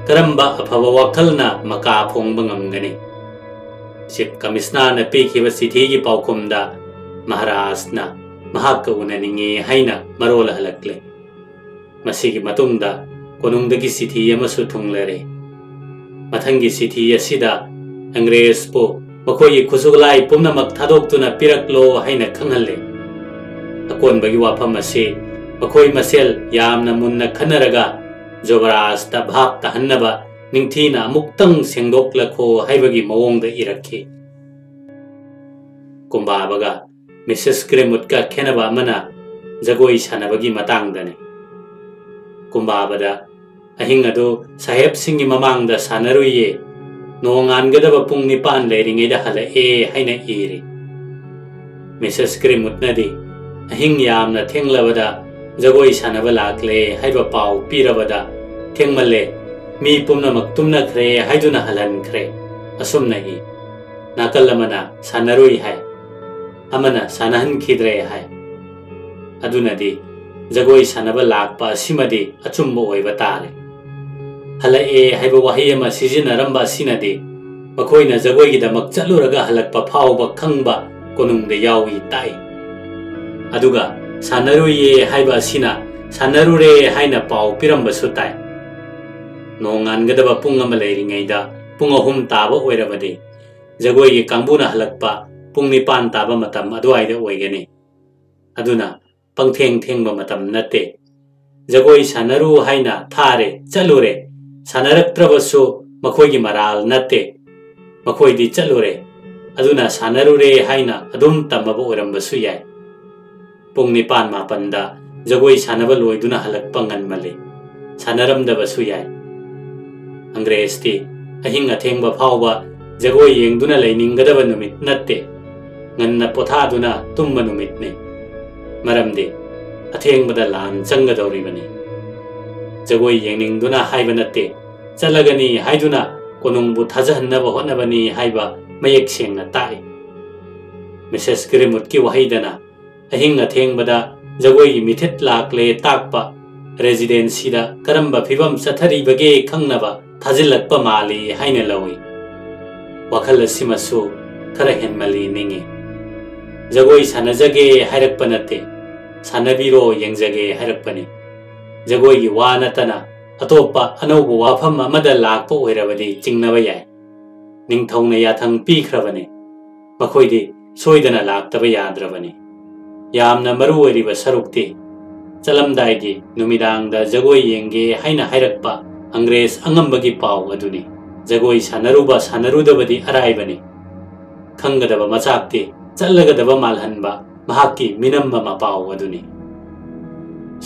ꯀꯔꯝꯕ ꯑꯐꯕ ꯋꯥꯈꯜꯅ ꯃꯀꯥ ꯐꯣꯡꯕ ꯉꯝꯒꯅꯤ? ꯆꯤꯐ ꯀꯃꯤꯁꯅꯔꯅ ꯄꯤꯈꯤꯕ ꯆꯤꯊꯤꯒꯤ ꯄꯥꯎꯈꯨꯝꯗ ꯃꯍꯥꯔꯥꯖꯅ ꯃꯍꯥꯛꯀ ꯎꯅꯅꯤꯡꯉꯤ ꯍꯥꯏꯅ ꯃꯔꯣꯜ ꯍꯜꯂꯛꯂꯦ꯫ ꯃꯁꯤꯒꯤ ꯃꯇꯨꯡꯗ ꯀꯣꯅꯨꯡꯗꯒꯤ ꯆꯤꯊꯤ ꯑꯃꯁꯨ ꯊꯨꯡꯂꯔꯦ꯫ ꯃꯊꯪꯒꯤ ꯆꯤꯊꯤ ꯑꯁꯤꯗ ꯑꯪꯒ꯭ꯔꯦꯖꯄꯨ ꯃꯈꯣꯏꯒꯤ ꯈꯨꯠꯁꯨ ꯈꯨꯠꯂꯥꯏ ꯄꯨꯝꯅꯃꯛ ꯊꯥꯗꯣꯛꯇꯨꯅ ꯄꯤꯔꯛꯂꯣ ꯍꯥꯏꯅ ꯈꯪꯍꯜꯂꯦ꯫ ꯑꯀꯣꯟꯕꯒꯤ ꯋꯥꯐꯝ ꯑꯁꯤ ꯃꯈꯣꯏ ꯃꯁꯦꯜ ꯌꯥꯝꯅ ꯃꯨꯟꯅ ꯈꯟꯅꯔꯒ ꯖꯨꯕꯔꯥꯖꯇ ꯚꯥꯞ ꯇꯥꯍꯟꯅꯕ ꯅꯤꯡꯊꯤꯅ ꯑꯃꯨꯛꯇꯪ ꯁꯦꯡꯗꯣꯛꯂꯈꯣ ꯍꯥꯏꯕꯒꯤ ꯃꯑꯣꯡꯗ ꯏꯔꯛꯈꯤ꯫ ꯀꯨꯝꯕꯥꯕꯒ ꯃꯤꯁꯦꯁ ꯒ꯭ꯔꯦꯃꯨꯠꯀ ꯈꯦꯟꯅꯕ ꯑꯃꯅ ꯖꯒꯣꯏ ꯁꯥꯟꯅꯕꯒꯤ ꯃꯇꯥꯡꯗꯅꯤ꯫ ꯀꯨꯝꯕꯥꯕꯗ ꯑꯍꯤꯡ ꯑꯗꯨ ꯁꯥꯍꯦꯕꯁꯤꯡꯒꯤ ꯃꯃꯥꯡꯗ ꯁꯥꯟꯅꯔꯨꯏꯌꯦ, ꯅꯣꯡꯉꯥꯟꯒꯗꯕ ꯄꯨꯡ ꯅꯤꯄꯥꯟ ꯂꯩꯔꯤꯉꯩꯗ ꯍꯜꯂꯛꯑꯦ ꯍꯥꯏꯅ ꯏꯔꯤ꯫ ꯃꯤꯁꯦꯁ ꯒ꯭ꯔꯦꯃꯨꯠꯅꯗꯤ ꯑꯍꯤꯡ ꯌꯥꯝꯅ ꯊꯦꯡꯂꯕꯗ ꯖꯒꯣꯏ ꯁꯥꯟꯅꯕ ꯂꯥꯛꯂꯦ ꯍꯥꯏꯕ ꯄꯥꯎ ꯄꯤꯔꯕꯗ, ꯊꯦꯡꯃꯜꯂꯦ, ꯃꯤ ꯄꯨꯝꯅꯃꯛ ꯇꯨꯝꯅꯈ꯭ꯔꯦ ꯍꯥꯏꯗꯨꯅ ꯍꯜꯍꯟꯈ꯭ꯔꯦ꯫ ꯑꯁꯨꯝꯅ ꯏ꯫ ꯅꯥꯀꯜ ꯑꯃꯅ ꯁꯥꯟꯅꯔꯨꯏ ꯍꯥꯏ, ꯑꯃꯅ ꯁꯥꯟꯅꯍꯟꯈꯤꯗ꯭ꯔꯦ ꯍꯥꯏ꯫ ꯑꯗꯨꯅꯗꯤ ꯖꯒꯣꯏ ꯁꯥꯟꯅꯕ ꯂꯥꯛꯄ ꯑꯁꯤꯃꯗꯤ ꯑꯆꯨꯝꯕ ꯑꯣꯏꯕ ꯇꯥꯔꯦ꯫ ꯍꯜꯂꯛꯑꯦ ꯍꯥꯏꯕ ꯋꯥꯍꯩ ꯑꯃ ꯁꯤꯖꯤꯟꯅꯔꯝꯕ ꯑꯁꯤꯅꯗꯤ ꯃꯈꯣꯏꯅ ꯖꯒꯣꯏꯒꯤꯗꯃꯛ ꯆꯠꯂꯨꯔꯒ ꯍꯜꯂꯛꯄ ꯐꯥꯎꯕ ꯈꯪꯕ ꯀꯣꯅꯨꯡꯗ ꯌꯥꯎꯏ ꯇꯥꯛꯏ꯫ ꯑꯗꯨꯒ ꯁꯥꯟꯅꯔꯨꯏꯌꯦ ꯍꯥꯏꯕ ꯑꯁꯤꯅ ꯁꯥꯟꯅꯔꯨꯔꯦ ꯍꯥꯏꯅ ꯄꯥꯎ ꯄꯤꯔꯝꯕꯁꯨ ꯇꯥꯏ꯫ ꯅꯣꯡꯉꯥꯟꯒꯗꯕ ꯄꯨꯡ ꯑꯃ ꯂꯩꯔꯤꯉꯩꯗ ꯄꯨꯡ ꯑꯍꯨꯝ ꯇꯥꯕ ꯑꯣꯏꯔꯕꯗꯤ ꯖꯒꯣꯏꯒꯤ ꯀꯥꯡꯕꯨꯅ ꯍꯜꯂꯛꯄ ꯄꯨꯡ ꯅꯤꯄꯥꯟ ꯇꯥꯕ ꯃꯇꯝ ꯑꯗꯨꯋꯥꯏꯗ ꯑꯣꯏꯒꯅꯤ꯫ ꯑꯗꯨꯅ ꯄꯪꯊꯦꯡ ꯊꯦꯡꯕ ꯃꯇꯝ ꯅꯠꯇꯦ꯫ ꯖꯒꯣꯏ ꯁꯥꯟꯅꯔꯨ ꯍꯥꯏꯅ ꯊꯥꯔꯦ, ꯆꯠꯂꯨꯔꯦ꯫ ꯁꯥꯟꯅꯔꯛꯇ꯭ꯔꯕꯁꯨ ꯃꯈꯣꯏꯒꯤ ꯃꯔꯥꯜ ꯅꯠꯇꯦ꯫ ꯃꯈꯣꯏꯗꯤ ꯆꯠꯂꯨꯔꯦ꯫ ꯑꯗꯨꯅ ꯁꯥꯟꯅꯔꯨꯔꯦ ꯍꯥꯏꯅ ꯑꯗꯨꯝ ꯇꯝꯃꯕ ꯑꯣꯏꯔꯝꯕꯁꯨ ꯌꯥꯏ꯫ ꯄꯨꯡ ꯅꯤꯄꯥꯟ ꯃꯥꯄꯟꯗ ꯖꯒꯣꯏ ꯁꯥꯟꯅꯕ ꯂꯣꯏꯗꯨꯅ ꯍꯜꯂꯛꯄ ꯉꯟꯃꯜꯂꯤ꯫ ꯁꯥꯟꯅꯔꯝꯗꯕꯁꯨ ꯌꯥꯏ꯫ ꯑꯪꯒ꯭ꯔꯦꯖꯇꯤ ꯑꯍꯤꯡ ꯑꯊꯦꯡꯕ ꯐꯥꯎꯕ ꯖꯒꯣꯏ ꯌꯦꯡꯗꯨꯅ ꯂꯩꯅꯤꯡꯒꯗꯕ ꯅꯨꯃꯤꯠ ꯅꯠꯇꯦ꯫ ꯉꯟꯅ ꯄꯣꯊꯥꯗꯨꯅ ꯇꯨꯝꯕ ꯅꯨꯃꯤꯠꯅꯤ꯫ ꯃꯔꯝꯗꯤ ꯑꯊꯦꯡꯕꯗ ꯂꯥꯟ ꯆꯪꯒꯗꯧꯔꯤꯕꯅꯤ꯫ ꯖꯒꯣꯏ ꯌꯦꯡꯅꯤꯡꯗꯨꯅ ꯍꯥꯏꯕ ꯅꯠꯇꯦ, ꯆꯠꯂꯒꯅꯤ ꯍꯥꯏꯗꯨꯅ ꯀꯣꯅꯨꯡꯕꯨ ꯊꯥꯖꯍꯟꯅꯕ ꯍꯣꯠꯅꯕꯅꯤ ꯍꯥꯏꯕ ꯃꯌꯦꯛ ꯁꯦꯡꯅ ꯇꯥꯛꯏ꯫ ꯃꯤꯁꯦꯁ ꯒ꯭ꯔꯤꯟꯋꯨꯗꯀꯤ ꯋꯥꯍꯩꯗꯅ ꯑꯍꯤꯡ ꯑꯊꯦꯡꯕꯗ ꯖꯒꯣꯏꯒꯤ ꯃꯤꯊꯤꯠ ꯂꯥꯛꯂꯦ ꯇꯥꯛꯄ ꯔꯦꯖꯤꯗꯦꯟꯁꯤꯗ ꯀꯔꯝꯕ ꯐꯤꯕꯝ ꯆꯠꯊꯔꯤꯕꯒꯦ ꯈꯪꯅꯕ ꯊꯥꯖꯤꯜꯂꯛꯄ ꯃꯥꯜꯂꯤ ꯍꯥꯏꯅ ꯂꯧꯏ꯫ ꯋꯥꯈꯜ ꯑꯁꯤꯃꯁꯨ ꯈꯔ ꯍꯦꯟꯃꯜꯂꯤ ꯅꯤꯡꯏ꯫ ꯖꯒꯣꯏ ꯁꯥꯟꯅꯖꯒꯦ ꯍꯥꯏꯔꯛꯄ ꯅꯠꯇꯦ, ꯁꯥꯟꯅꯕꯤꯔꯣ ꯌꯦꯡꯖꯒꯦ ꯍꯥꯏꯔꯛꯄꯅꯤ꯫ ꯖꯒꯣꯏꯒꯤ ꯋꯥ ꯅꯠꯇꯅ ꯑꯇꯣꯞꯄ ꯑꯅꯧꯕ ꯋꯥꯐꯝ ꯑꯃꯗ ꯂꯥꯛꯄ ꯑꯣꯏꯔꯕꯗꯤ ꯆꯤꯡꯅꯕ ꯌꯥꯏ꯫ ꯅꯤꯡꯊꯧꯅ ꯌꯥꯊꯪ ꯄꯤꯈ꯭ꯔꯕꯅꯤ꯫ ꯃꯈꯣꯏꯗꯤ ꯁꯣꯏꯗꯅ ꯂꯥꯛꯇꯕ ꯌꯥꯗ꯭ꯔꯕꯅꯤ꯫ ꯌꯥꯝꯅ ꯃꯔꯨ ꯑꯣꯏꯔꯤꯕ ꯁꯔꯨꯛꯇꯤ ꯆꯠꯂꯝꯗꯥꯏꯒꯤ ꯅꯨꯃꯤꯗꯥꯡꯗ ꯖꯒꯣꯏ ꯌꯦꯡꯒꯦ ꯍꯥꯏꯅ ꯍꯥꯏꯔꯛꯄ ꯑꯪꯒ꯭ꯔꯦꯖ ꯑꯉꯝꯕꯒꯤ ꯄꯥꯎ ꯑꯗꯨꯅꯤ꯫ ꯖꯒꯣꯏ ꯁꯥꯟꯅꯔꯨꯕ ꯁꯥꯟꯅꯔꯨꯗꯕꯗꯤ ꯑꯔꯥꯏꯕꯅꯤ꯫ ꯈꯪꯒꯗꯕ ꯃꯆꯥꯛꯇꯤ ꯆꯠꯂꯒꯗꯕ ꯃꯥꯜꯍꯟꯕ ꯃꯍꯥꯛꯀꯤ ꯃꯤꯅꯝꯕ ꯃꯄꯥꯎ ꯑꯗꯨꯅꯤ꯫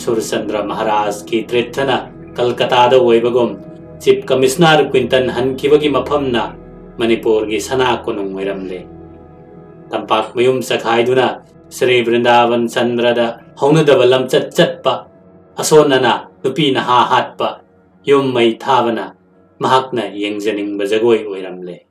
ꯁꯨꯔꯆꯟꯗ꯭ꯔ ꯃꯍꯥꯔꯥꯖꯀꯤ ꯇ꯭ꯔꯤꯠꯊꯅ ꯀꯜꯀꯇꯥꯗ ꯑꯣꯏꯕꯒꯨꯝ, ꯆꯤꯐ ꯀꯃꯤꯁꯅꯔ ꯀ꯭ꯋꯤꯟꯇꯟ ꯍꯟꯈꯤꯕꯒꯤ ꯃꯐꯝꯅ ꯃꯅꯤꯄꯨꯔꯒꯤ ꯁꯅꯥ ꯀꯣꯅꯨꯡ ꯑꯣꯏꯔꯝꯂꯦ꯫ ꯇꯝꯄꯥꯛ ꯃꯌꯨꯝ ꯆꯈꯥꯏꯗꯨꯅ ꯁ꯭ꯔꯤ ꯕ꯭ꯔꯤꯟꯗꯥꯕꯟ ꯆꯟꯗ꯭ꯔꯗ ꯍꯧꯅꯗꯕ ꯂꯝꯆꯠ ꯆꯠꯄ, ꯑꯁꯣꯟ ꯑꯅꯥ, ꯅꯨꯄꯤ ꯅꯍꯥ ꯍꯥꯠꯄ, ꯌꯨꯝ ꯃꯩ ꯊꯥꯕꯅ ꯃꯍꯥꯛꯅ ꯌꯦꯡꯖꯅꯤꯡꯕ ꯖꯒꯣꯏ ꯑꯣꯏꯔꯝꯂꯦ꯫